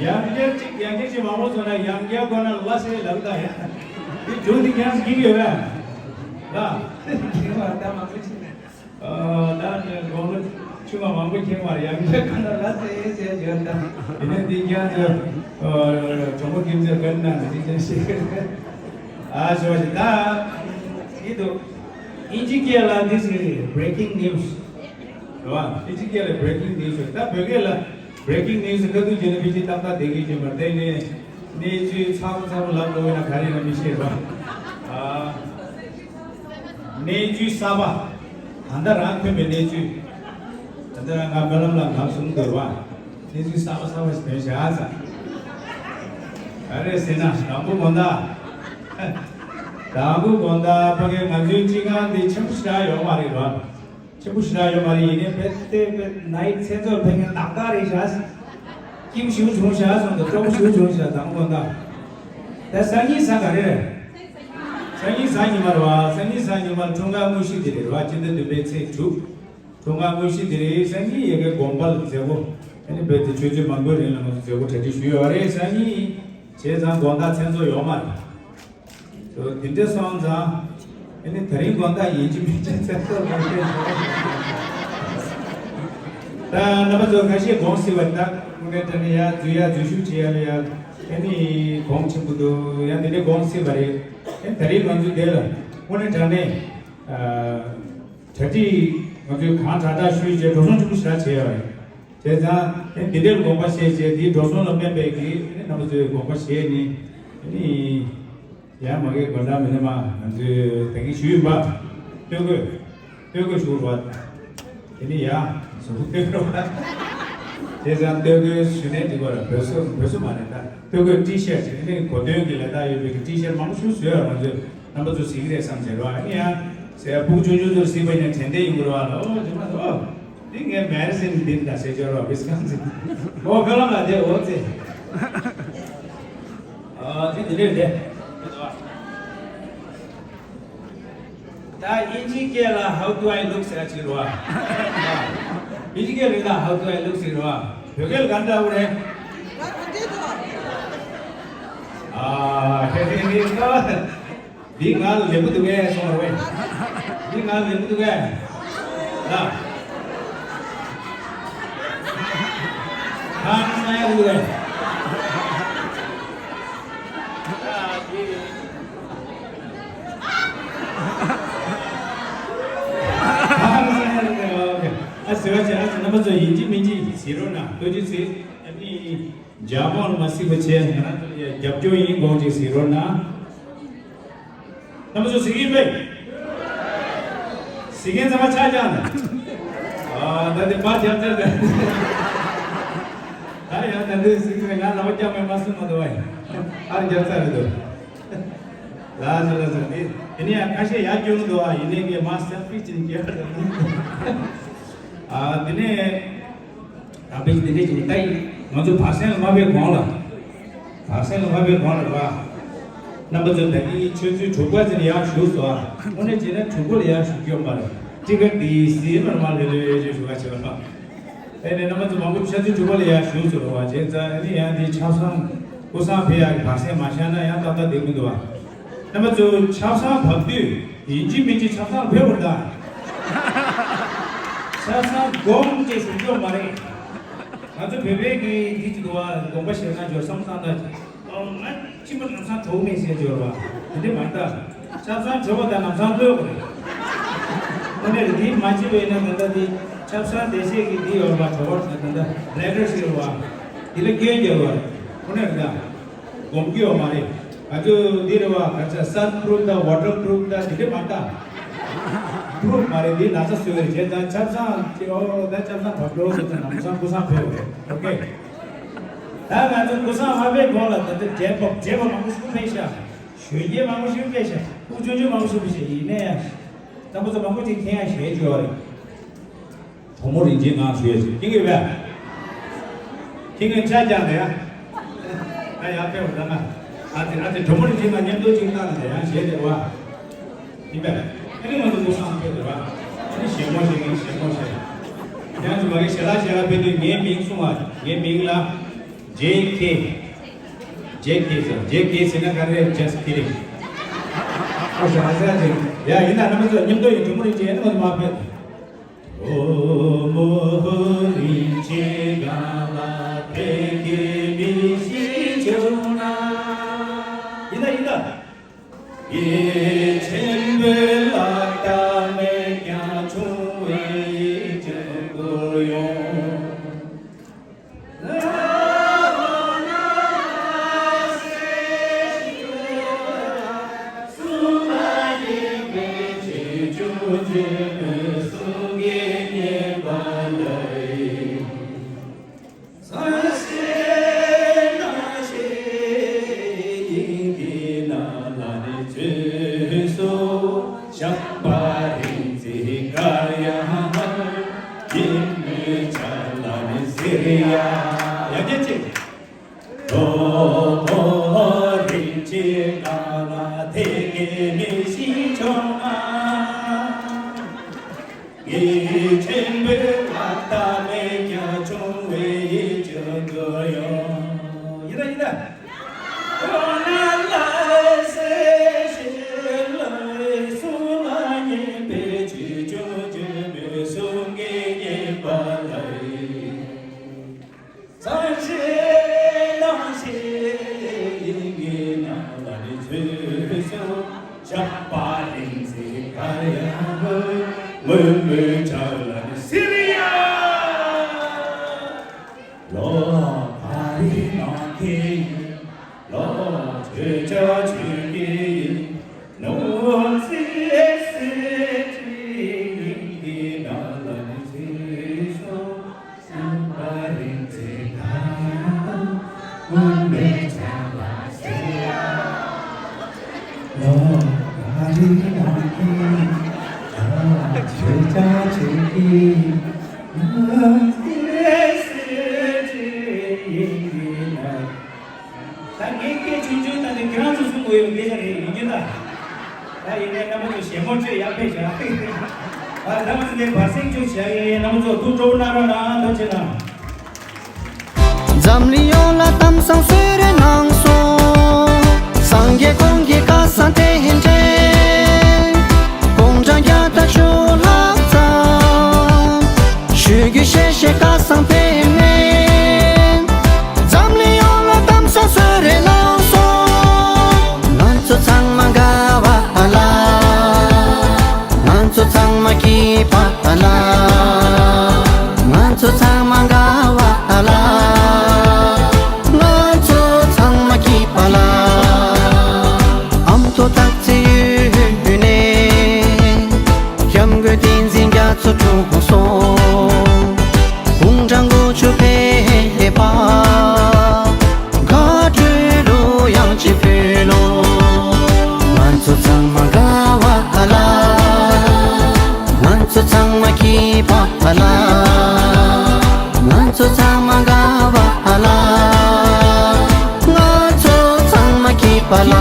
ཡང་བསྐྱར་གཅིག་ཡང་བསྐྱར་གཅིག་མང་པོ་ཚོ་ན་ཡང་བསྐྱར་དགོས་ན་ལ་སེ་ལབ་ད་ཡ། འདི་མཇུག་འདི་ཀྱང་འགྲིག་ཡོད་པས། ལ། འགྲིག་བ་ད་མང་པོ་ཅིག་ཨ། ད་ནི་དགུང་ལོ་ཆུང་བ་མང་པོ་ཁེངས་པར་ཡང་བསྐྱར་གང་ལ་ལ་ཟེར་ཟེར་བརྗོད་དང་། ཡིན་ན་འདི་རྒྱང་དུ་གྲོགས་པོ་ཁྱིམ་ཚང་དཀར་ནང་འདི་ཅན་ཞིག་ཨ་ཞོ་ཞིག་ད་ཡིན་འདུག་ཨིན་ཇི་སྐད་ལ་འདི་ཟེར་breaking news རེད་བ། ཨིན་ཇི་སྐད་ལ་breaking news ད་བོད་སྐད་ལ་breaking news ཁ་ཐུག་བྱས་ན་ཕལ་ཆེར་ཏག་ཏག་བསྡད་ཀྱི་ཡོད་མ་རེད། དེ་ནས། གནས་ཚུལ་ཚ་པོ་ཚ་པོ་ལབ་དགོས་ན་ག་རེ་ཡིན་ན་མི་ཤེས་ར། ཨ། གནས་ཚུལ་གསར་པ། ད་ལྟ་རང་ཐོན་པའི་གནས་ཚུལ། ད་ལྟ་རང་ང་སྨོན་ལམ་ལ་ང་གསུང་དགོས་པ། གནས་ཚུལ་གསར་པ་གསར་པ་ཞིག་ཐོན་བཞག་ས། ག་རེ་ཟེར་ན་དང་པོ་དགོང་དག་དང་པོ་དགོང་དག་ཕ་གིའི་ང་ཚོའི་སྤྱི་ཁང་འདི་ཆེན་པོ་ཞེ་དྲག་ཡོད་མ་རེད་རོ། ཆེན་པོ་ཞེ་དྲག་ཡོད་མ་རེད། ཡིན་ནའི་དཔེ་དེ་དཔེ་ནའི་མཚན་ཚོགས་ཕེབས་མཁན་ཏག་ཏག་རེད་ཤག་སྐྱིད་པོ་ཞེ་པོ་བྱུང་ཤག་སོང་དང་སྤྲོ་པོ་ཞེ་པོ་བྱུང་ཤག་དང་པོ་དགོང་དག་ད་སང་ཉིན་གཟའ་ག་རེ་རེད། སང་ཉིན་གཟའ་ཉི་མ་རེད་བ། སང་ཉིན་གཟའ་ཉི་མ་འཁྲུངས་སྐར་དངོས་གཞི་འདི་རེད་བ། སྤྱི་ཟླ་བདུན་པའི་ཚེས་དྲུག་འཁྲུངས་སྐར་དངོས་གཞི་འདི་རེད། སང་ཉིན་ཡ་གིའི་དགོངས་པ་ལ་མཛད་སྒོ་ཨ་ནི་རྦད་དེ་ཆུ་ཚོད་མང་པོའི་རིང་ལ་ང་ཚོ་མཛད་སྒོ་གྲ་སྒྲིག་ཞུས་ཡོད་རེད། སང་ཉིན་བྱས་ཙང་དགོང་དག་མཚན་ཚོགས་ཡོད་མ་རེད། དེ་འདྲ་སོང་ཙང་ཨ་ནི་དེ་རིང་དགོང་དག་ཡིན་གཅིག་མིན་གཅིག་མཚན་ཚོགས་གནང་གི་ཡོད། ད་རྣམ་པ་ཚོ་ཁ་ཤས་དགོངས་སྲིད་པ། ད་དངོས་གནས་དྲང་གནས་ཡ་འཛུལ་ཡ་འཛུལ་ཞུགས་བྱེད་ཡ་ལ་ཡ་ཨ་ནི་གོང་ཆེན་པོ་འདུག་ཡ་འདི་འདྲ་དགོངས་སྲིད་པ་རེད། ཨ་ནི་དེ་རིང་ང་ཚོ་འདི་ལ་དངོས་གནས་དྲང་གནས། གྲ་སྒྲིག་ང་ཚོས་གང་དྲག་དྲག་ཞུས་བྱས་འགྲོ་སོང་ཆེན་པོ་ཞེ་དྲག་བྱས་ཡོད་རེད། བྱས་ཙང་ཨེ་འདི་འདྲའི་དགོངས་པ་བཞེས་བྱས་འདིའི་འགྲོ་སོང་ལ་དམན་པའི་གི་ཨེ་རྣམ་པ་ཚོས་དགོངས་པ་བཞེས་ནས་ཨེ་ནི་ཡང་མ་གི་དགོན་གྲྭ་མི་སྣ་མ་ང་ཚོས་ད་གིན་ཞུས་ཡིན་པ། སྟོད་གོས་སྟོད་གོས་ཞུ་རོགས། དེ་ནི་ཡ། གཟུགས་པོ་སྟོན་རོགས། བྱས་ཙང་སྟོད་གོས་ཞུ་ནས་འགྲིག་པ་རེད། བོད་སོ་བོད་སོ་མ་རེད་ད། སྟོད་གོས་ཊི་ཤར་ཊི་དེ་ནི་གོ་སྟོན་གྱི་ལས་རྟགས་ཡོད་པའི་གི་ཊི་ཤར་ཊི་མང་པོ་ཞིག་བཟོས་ཡོད། ང་ཚོས་རྣམ་པ་ཚོ་གཟིགས་ཀྱི་རེད་བསམ་བྱས་རོགས། ཨ་ནི་ཡང་ཟེར་ཕྲུ་གུ་ཆུང་ཆུང་ཚོར་གཟིགས་པ་ཡིན་ན་དྲན་རྟེན་ཡོང་གི་རེད་བ། ཨོ་ཇི་མ་ཟེར་ཨོ། འདི་ངའི་མེ་རི་སིན་འདི་འདྲ་ཟེར་ཆོག་རོགས། ཝི་སི་ཀོན་སིན། ཨོ་ཁ་ལ་ང་དེ་ཨོ་ཙེ། ཨ་དེ་འདི་རེད་དེ། ད་དབྱིན་ཇིའི་སྐད་ལ་how do I look ཟེར་ཡ་ཅིག་རེད་བ། དབྱིན་ཇིའི་སྐད་ལ་how do I look ཟེར་རེད་བ། བོད་སྐད་ལ་ག་འདྲ་བོ་རེད། ཨ་ཧེ་ཧེ་ཧེ་ཧེ། འདི་ང་ལ་ལེགས་པོ་འདུག་གས་གསུངས་རེད་བས། འདི་ང་ལ་ལེགས་པོ་འདུག་གས། ལ། ཧང་སང་ཡག་འདུག་གས། ཨ་ཟེར་བ་བྱས་ན་རྣམ་པ་ཚོ་ཡིན་གཅིག་མིན་གཅིག་གཟིགས་རོགས་གནང་། ལྟོས་གཅིག་གཟིགས། ཨ་ནི་ཇ་མོ་ལ་མ་གཟིགས་པ་བྱས་ང་རང་ཚོ་ལ་ཡ་རྒྱབ་སྐྱོར་ཡིན་དགོངས་གཅིག་གཟིགས་རོགས་གནང་། རྣམ་པ་ཚོ་གཟིགས་ཡིན་པས། གཟིགས་མཁན་ཚང་མ་ཕྱག་བརྐྱངས་དང་། ཨ་ད་དེ་པར་རྒྱབ་ཚར་དང་། ད་ཡང་ད་འདི་གཟིགས་ནས་ང་ལག་པ་བརྐྱངས་པས་མ་གསུང་མ་འདུག་བ་ཡིན། པར་རྒྱབ་ཚར་རེད་འདུག་ལགས་སོ་ལགས་སོ། དེ་དེ་ནས་ཡང་ཁ་ཤས་ཡར་སྐྱོན་འདུག་ཨ། ཡིན་ནའི་ངས་མ་སེལ་ཕི་ཅིག་སྐྱོན་འདུག་ཨ་དེ་ནས་དམ་པའི་དེ་འདྲས་ཀྱི་ད་ཡིན། ང་ཚོ་བར་གསེང་ལ་མ་ཕེབས་གོང་ལ། བར་གསེང་ལ་མ་ཕེབས་གོང་ལ་རེད་བ། རྣམ་པ་ཚོ་ད་གིན་ཆུ་ཚོད་དྲུག་པ་ཙམ་ཡར་བཞུགས་སོང་ཨ། དངོས་གནས་བྱས་ན་དྲུག་པ་ལ་ཡར་བཞུགས་རྒྱུ་ཡོད་མ་རེད། ཊི་ཀེ་ཊི་འདི་སི་མར་མ་ལྷོད་ལྷོད་ཡོད་ཅེས་ཞུ་བ་བྱེད་པ་དང་། དེ་ནས་རྣམ་པ་ཚོ་མང་པོ་ཆུ་ཚོད་དྲུག་པ་ལ་ཡར་བཞུགས་སུ་རུང་བ་བྱས་ཙང་ཨ་ནི་ཡང་འདི་ཆབ་གསང་ཀུན་བཟང་ཕེབས་ཡག་གི་བར་གསེང་མ་བཞག་ན་ཡང་ཏག་ཏག་བསྡད་མི་འདུག་བ། རྣམ་པ་ཚོ་ཆབ་གསང་བབས་དུས་ཡིན་གཅིག་མིན་གཅིག་ཆབ་གསང་ཕེབས་དགོས་རེད་ད། ཆབ་གསང་སྒོམ་ཅེས་ཞུ་རྒྱུ་མ་རེད། ང་ཚོ་བོད་པའི་གི་འདི་ཅིག་འདུག་བ། དགོངས་པ་བཞེས་ན་འབྱོར་བསམ་བཏང་ན། ཨོ་ང་ཕྱི་མ་ལམ་སང་གྲོགས་མེད་ཟེར་འབྱོར་བ། དེ་འདྲ་མ་རེད་ད། ཆབ་གསང་གྲོལ་བ་དང་ལམ་སང་གློད་དགོས་རེད། དངོས་གནས་རེད། འདི་མ་བྱས་པ་ཡིན་ན་ད་ལྟ་འདི་ཆབ་གསང་བདེ་གཤེགས་ཀྱི་འདི་ཡོད་རེད་པ། གྲོགས་པོ་ད་ལྟ་ལེ་ཊར་ཞིག་རེད་པ། འདི་ལ་སྐྱོན་རྒྱག་དགོས་རེད། དངོས་གནས་རེད་ད། སྒོམ་གྱི་ཡོད་མ་རེད། ང་ཚོ་འདི་རེད་པ། ག་ཚ་སན་པུ་རུབ་དང་ཝ་ཊར་པུ་རུབ་དང་འདི་འདྲ་མ་རེད་ད། པུ་རུབ་མ་རེད། འདི་ན་ཚ་བཟོས་རེད། བྱས་ཙང་ཆབ་གསང་ཅེས་ཨོ་ད་ཆབ་གསང་བབས་འགྲོ་ཟེར་ཙང་ལམ་སང་ཀུན་བཟང་ཕེབས་རེད། ཨོ་ཀེ། ད་ང་ཚོ་ཀུན་བཟང་ཕ་ཕའི་གོང་ལ་ད་ལྟ་བགྲེས་པ་བགྲེས་པ་མང་པོ་ཞིག་ཕེབས་ཤག་གཞོན་སྐྱེས་མང་པོ་ཞིག་ཕེབས་ཤག་སྐུ་ཆུང་ཆུང་མང་པོ་ཞིག་ཕེབས་ཤག་ཡིན་ན་ཡང་། རྣམ་པ་ཚོ་མང་པོ་ཅིག་མཁྱེན་ཡ་ཞེད་ཀྱི་ཡོད་རེད། གྲོགས་མོ་རིན་ཆེན་ངག་ཞུ་ཡ་ཞིག་མཁྱེན་གྱི་ཡོད་པས། མཁྱེན་མཁན་ཆ་རྐྱང་རེད་ཡ། ད་ཡར་ཕེབས་པ་ད་ང་། ཨ་ཙི་ཨ་ཙི་གྲོགས་མོ་རིན་ཆེན་ང་མཉམ་དུ་ཅིག་བཏང་ན་ད་ཡང་ཞེད་རེད་བ། ཡིན་པས། ཨ་ནི་ང་ཚོ་ཀུན་བཟང་ཕེབས་རེད་བ། ཨ་ནི་ཞལ་ངོ་ཤེས་མཁན་ཞལ་ངོ་ཤེས། ཡང་ཅིག་མ་གི་ཞལ་ལག་ཞལ་ལག་ཕེབས་དུས་ངའི་མིང་གསུང་བ། ངའི་མིང་ལ། ཇེ་ཁེ། ཇེ་ཁེ་ཟེར། ཇེ་ཁེ་ཟེར་ན་ག་རེ། Just kidding. ཨ་ཞེ་ཨ་ཞེ་ཨ་ཞེ། ཡ་ཡིན་ན་རྣམ་པ་ཚོ་མཉམ་དུ་ཡིན། གྲོགས་མོ་རིན་ཆེན་ཨ་ནི་ང་ཚོ་མར་ཕེབས། གྲོགས་མོ་རིན་ཆེན་གང་ལ་ཕེབས་ཀྱི་མི་ཤེས་བྱུང་ན། ཡིན་ན་ཡིན་ན། ཡིད་ཆེན་པོའི་ལག་རྟགས་མེད་ཀྱང་ཆུང་བའི་ཡིད་ཀྱང་བསྐུར་ཡོང་། ལ་བརྗོད་བྱ་ཆོས་ཀྱི་ཡིན། ནོར་རྫས་ཟེར་ཅིག་ཡིན་གྱི་ན་ལ་ནི་ཚེ་སྲོག་བསམ་པ་རིག་འཛིན་དང་། མངོན་པའི་བྱ་བ་ཟེར་ཡང་། ལོ་ལ་རིག་ནོར་གྱི། ལ་བརྗོད་བྱ་ཆོས་ཀྱི་ཡིན། ནོར་རྫས་ཟེར་ཅིག་ཡིན་གྱི་ན། ད་ངའི་སྐད་ཆུང་ཆུང་ད་དེ་ཁྱེད་རང་ཚོ་གསུང་དགོས་ཡོད་སྐད་ཆ་རེད། ཡིན་རྒྱུ་ད། ད་ཡིན་ནའི་རྣམ་པ་ཚོ་ཞལ་ངོ་སྤྲོད་ཡག་ཕེབས་བྱ། ཨ་རྣམ་པ་ཚོ་དེ་བར་སེང་ཆུ་བྱ་ཡིན། རྣམ་པ་ཚོ་ཐུགས་སྤྲོ་པོ་གནང་རོགས་གནང་། ཐུགས་རྗེ་གནང་། འཛམ་གླིང་ཡོངས་ལ་གཏམ་བཟང་གསོལ་རས་གནང་སོང་། སངས་རྒྱས་ཀུན་གྱི་བཀའ་བཟང་རྟེན་འབྲེལ། དགུང་གྲངས་བརྒྱ་དང་བཅུ་ལྷག་ཙམ། ཞུ་རྒྱུ་ཞེ་ཞེ་བཀའ་བཟང་སྤེལ་ནས། འཛམ་གླིང་ཡོངས་ལ་གཏམ་བཟང་གསོལ་རས་གནང་སོང་། ང་ཚོ་ཚང་མ་དགའ་བ་ལ། ང་ཚོ་ཚང་མ་སྐྱིད་པ་ལ། ང་ཚོ་ཚང་མ་དགའ་བ་ལ། ང་ཚོ་ཚང་མ་སྐྱིད་པ་ལ། ཨ་མདོ་སྟག་རྩེ་ཡུལ་ནས། སྐྱབས་མགོན་བསྟན་འཛིན་རྒྱ་མཚོ་འཁྲུངས་སོང་། དགུང་གྲངས་དགུ་བཅུ་ཕེབས་པ། དགའ་སྤྲོའི་གླུ་དབྱངས་ཅིག་ཕུལ་ལོ། ང་ཚོ་ཚང་མ་དགའ་བ་ལ། ང་ཚོ་ཚང་མ་སྐྱིད་པ་ལ། ང་ཚོ་ཚང་མ་དགའ་བ་ལ། ང་ཚོ་ཚང་མ་སྐྱིད་པ་ལ།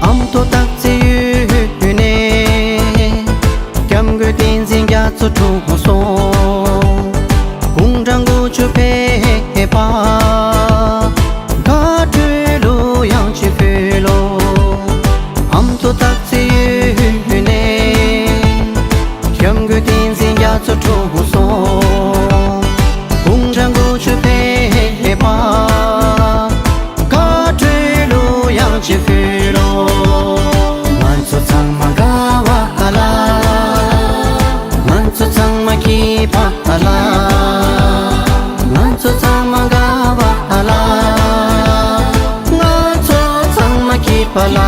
ཨ་མདོ་སྟག་རྩེ་ཡུལ་ནས། སྐྱབས་མགོན་བསྟན་འཛིན་རྒྱ་མཚོ་འཁྲུངས་སོང་། དགུང་གྲངས་དགུ་བཅུ་ཕེབས་པ། དགའ་སྤྲོའི་གླུ་དབྱངས་ཅིག་ཕུལ་ལོ། ཨ་མདོ་སྟག་རྩེ་ཡུལ་ནས། སྐྱབས་མགོན་བསྟན་འཛིན་རྒྱ་མཚོ་འཁྲུངས་སོང་། དགུང་གྲངས་དགུ་བཅུ་ཕེབས་པ། དགའ་སྤྲོའི་གླུ་དབྱངས་ཅིག་ཕུལ་ལོ། ང་ཚོ་ཚང་མ་དགའ་བ་ལ། ང་ཚོ་ཚང་མ་སྐྱིད་པ་ལ། ང་ཚོ་ཚང་མ་དགའ་བ་ལ། ང་ཚོ་ཚང་མ་སྐྱིད་པ་ལ།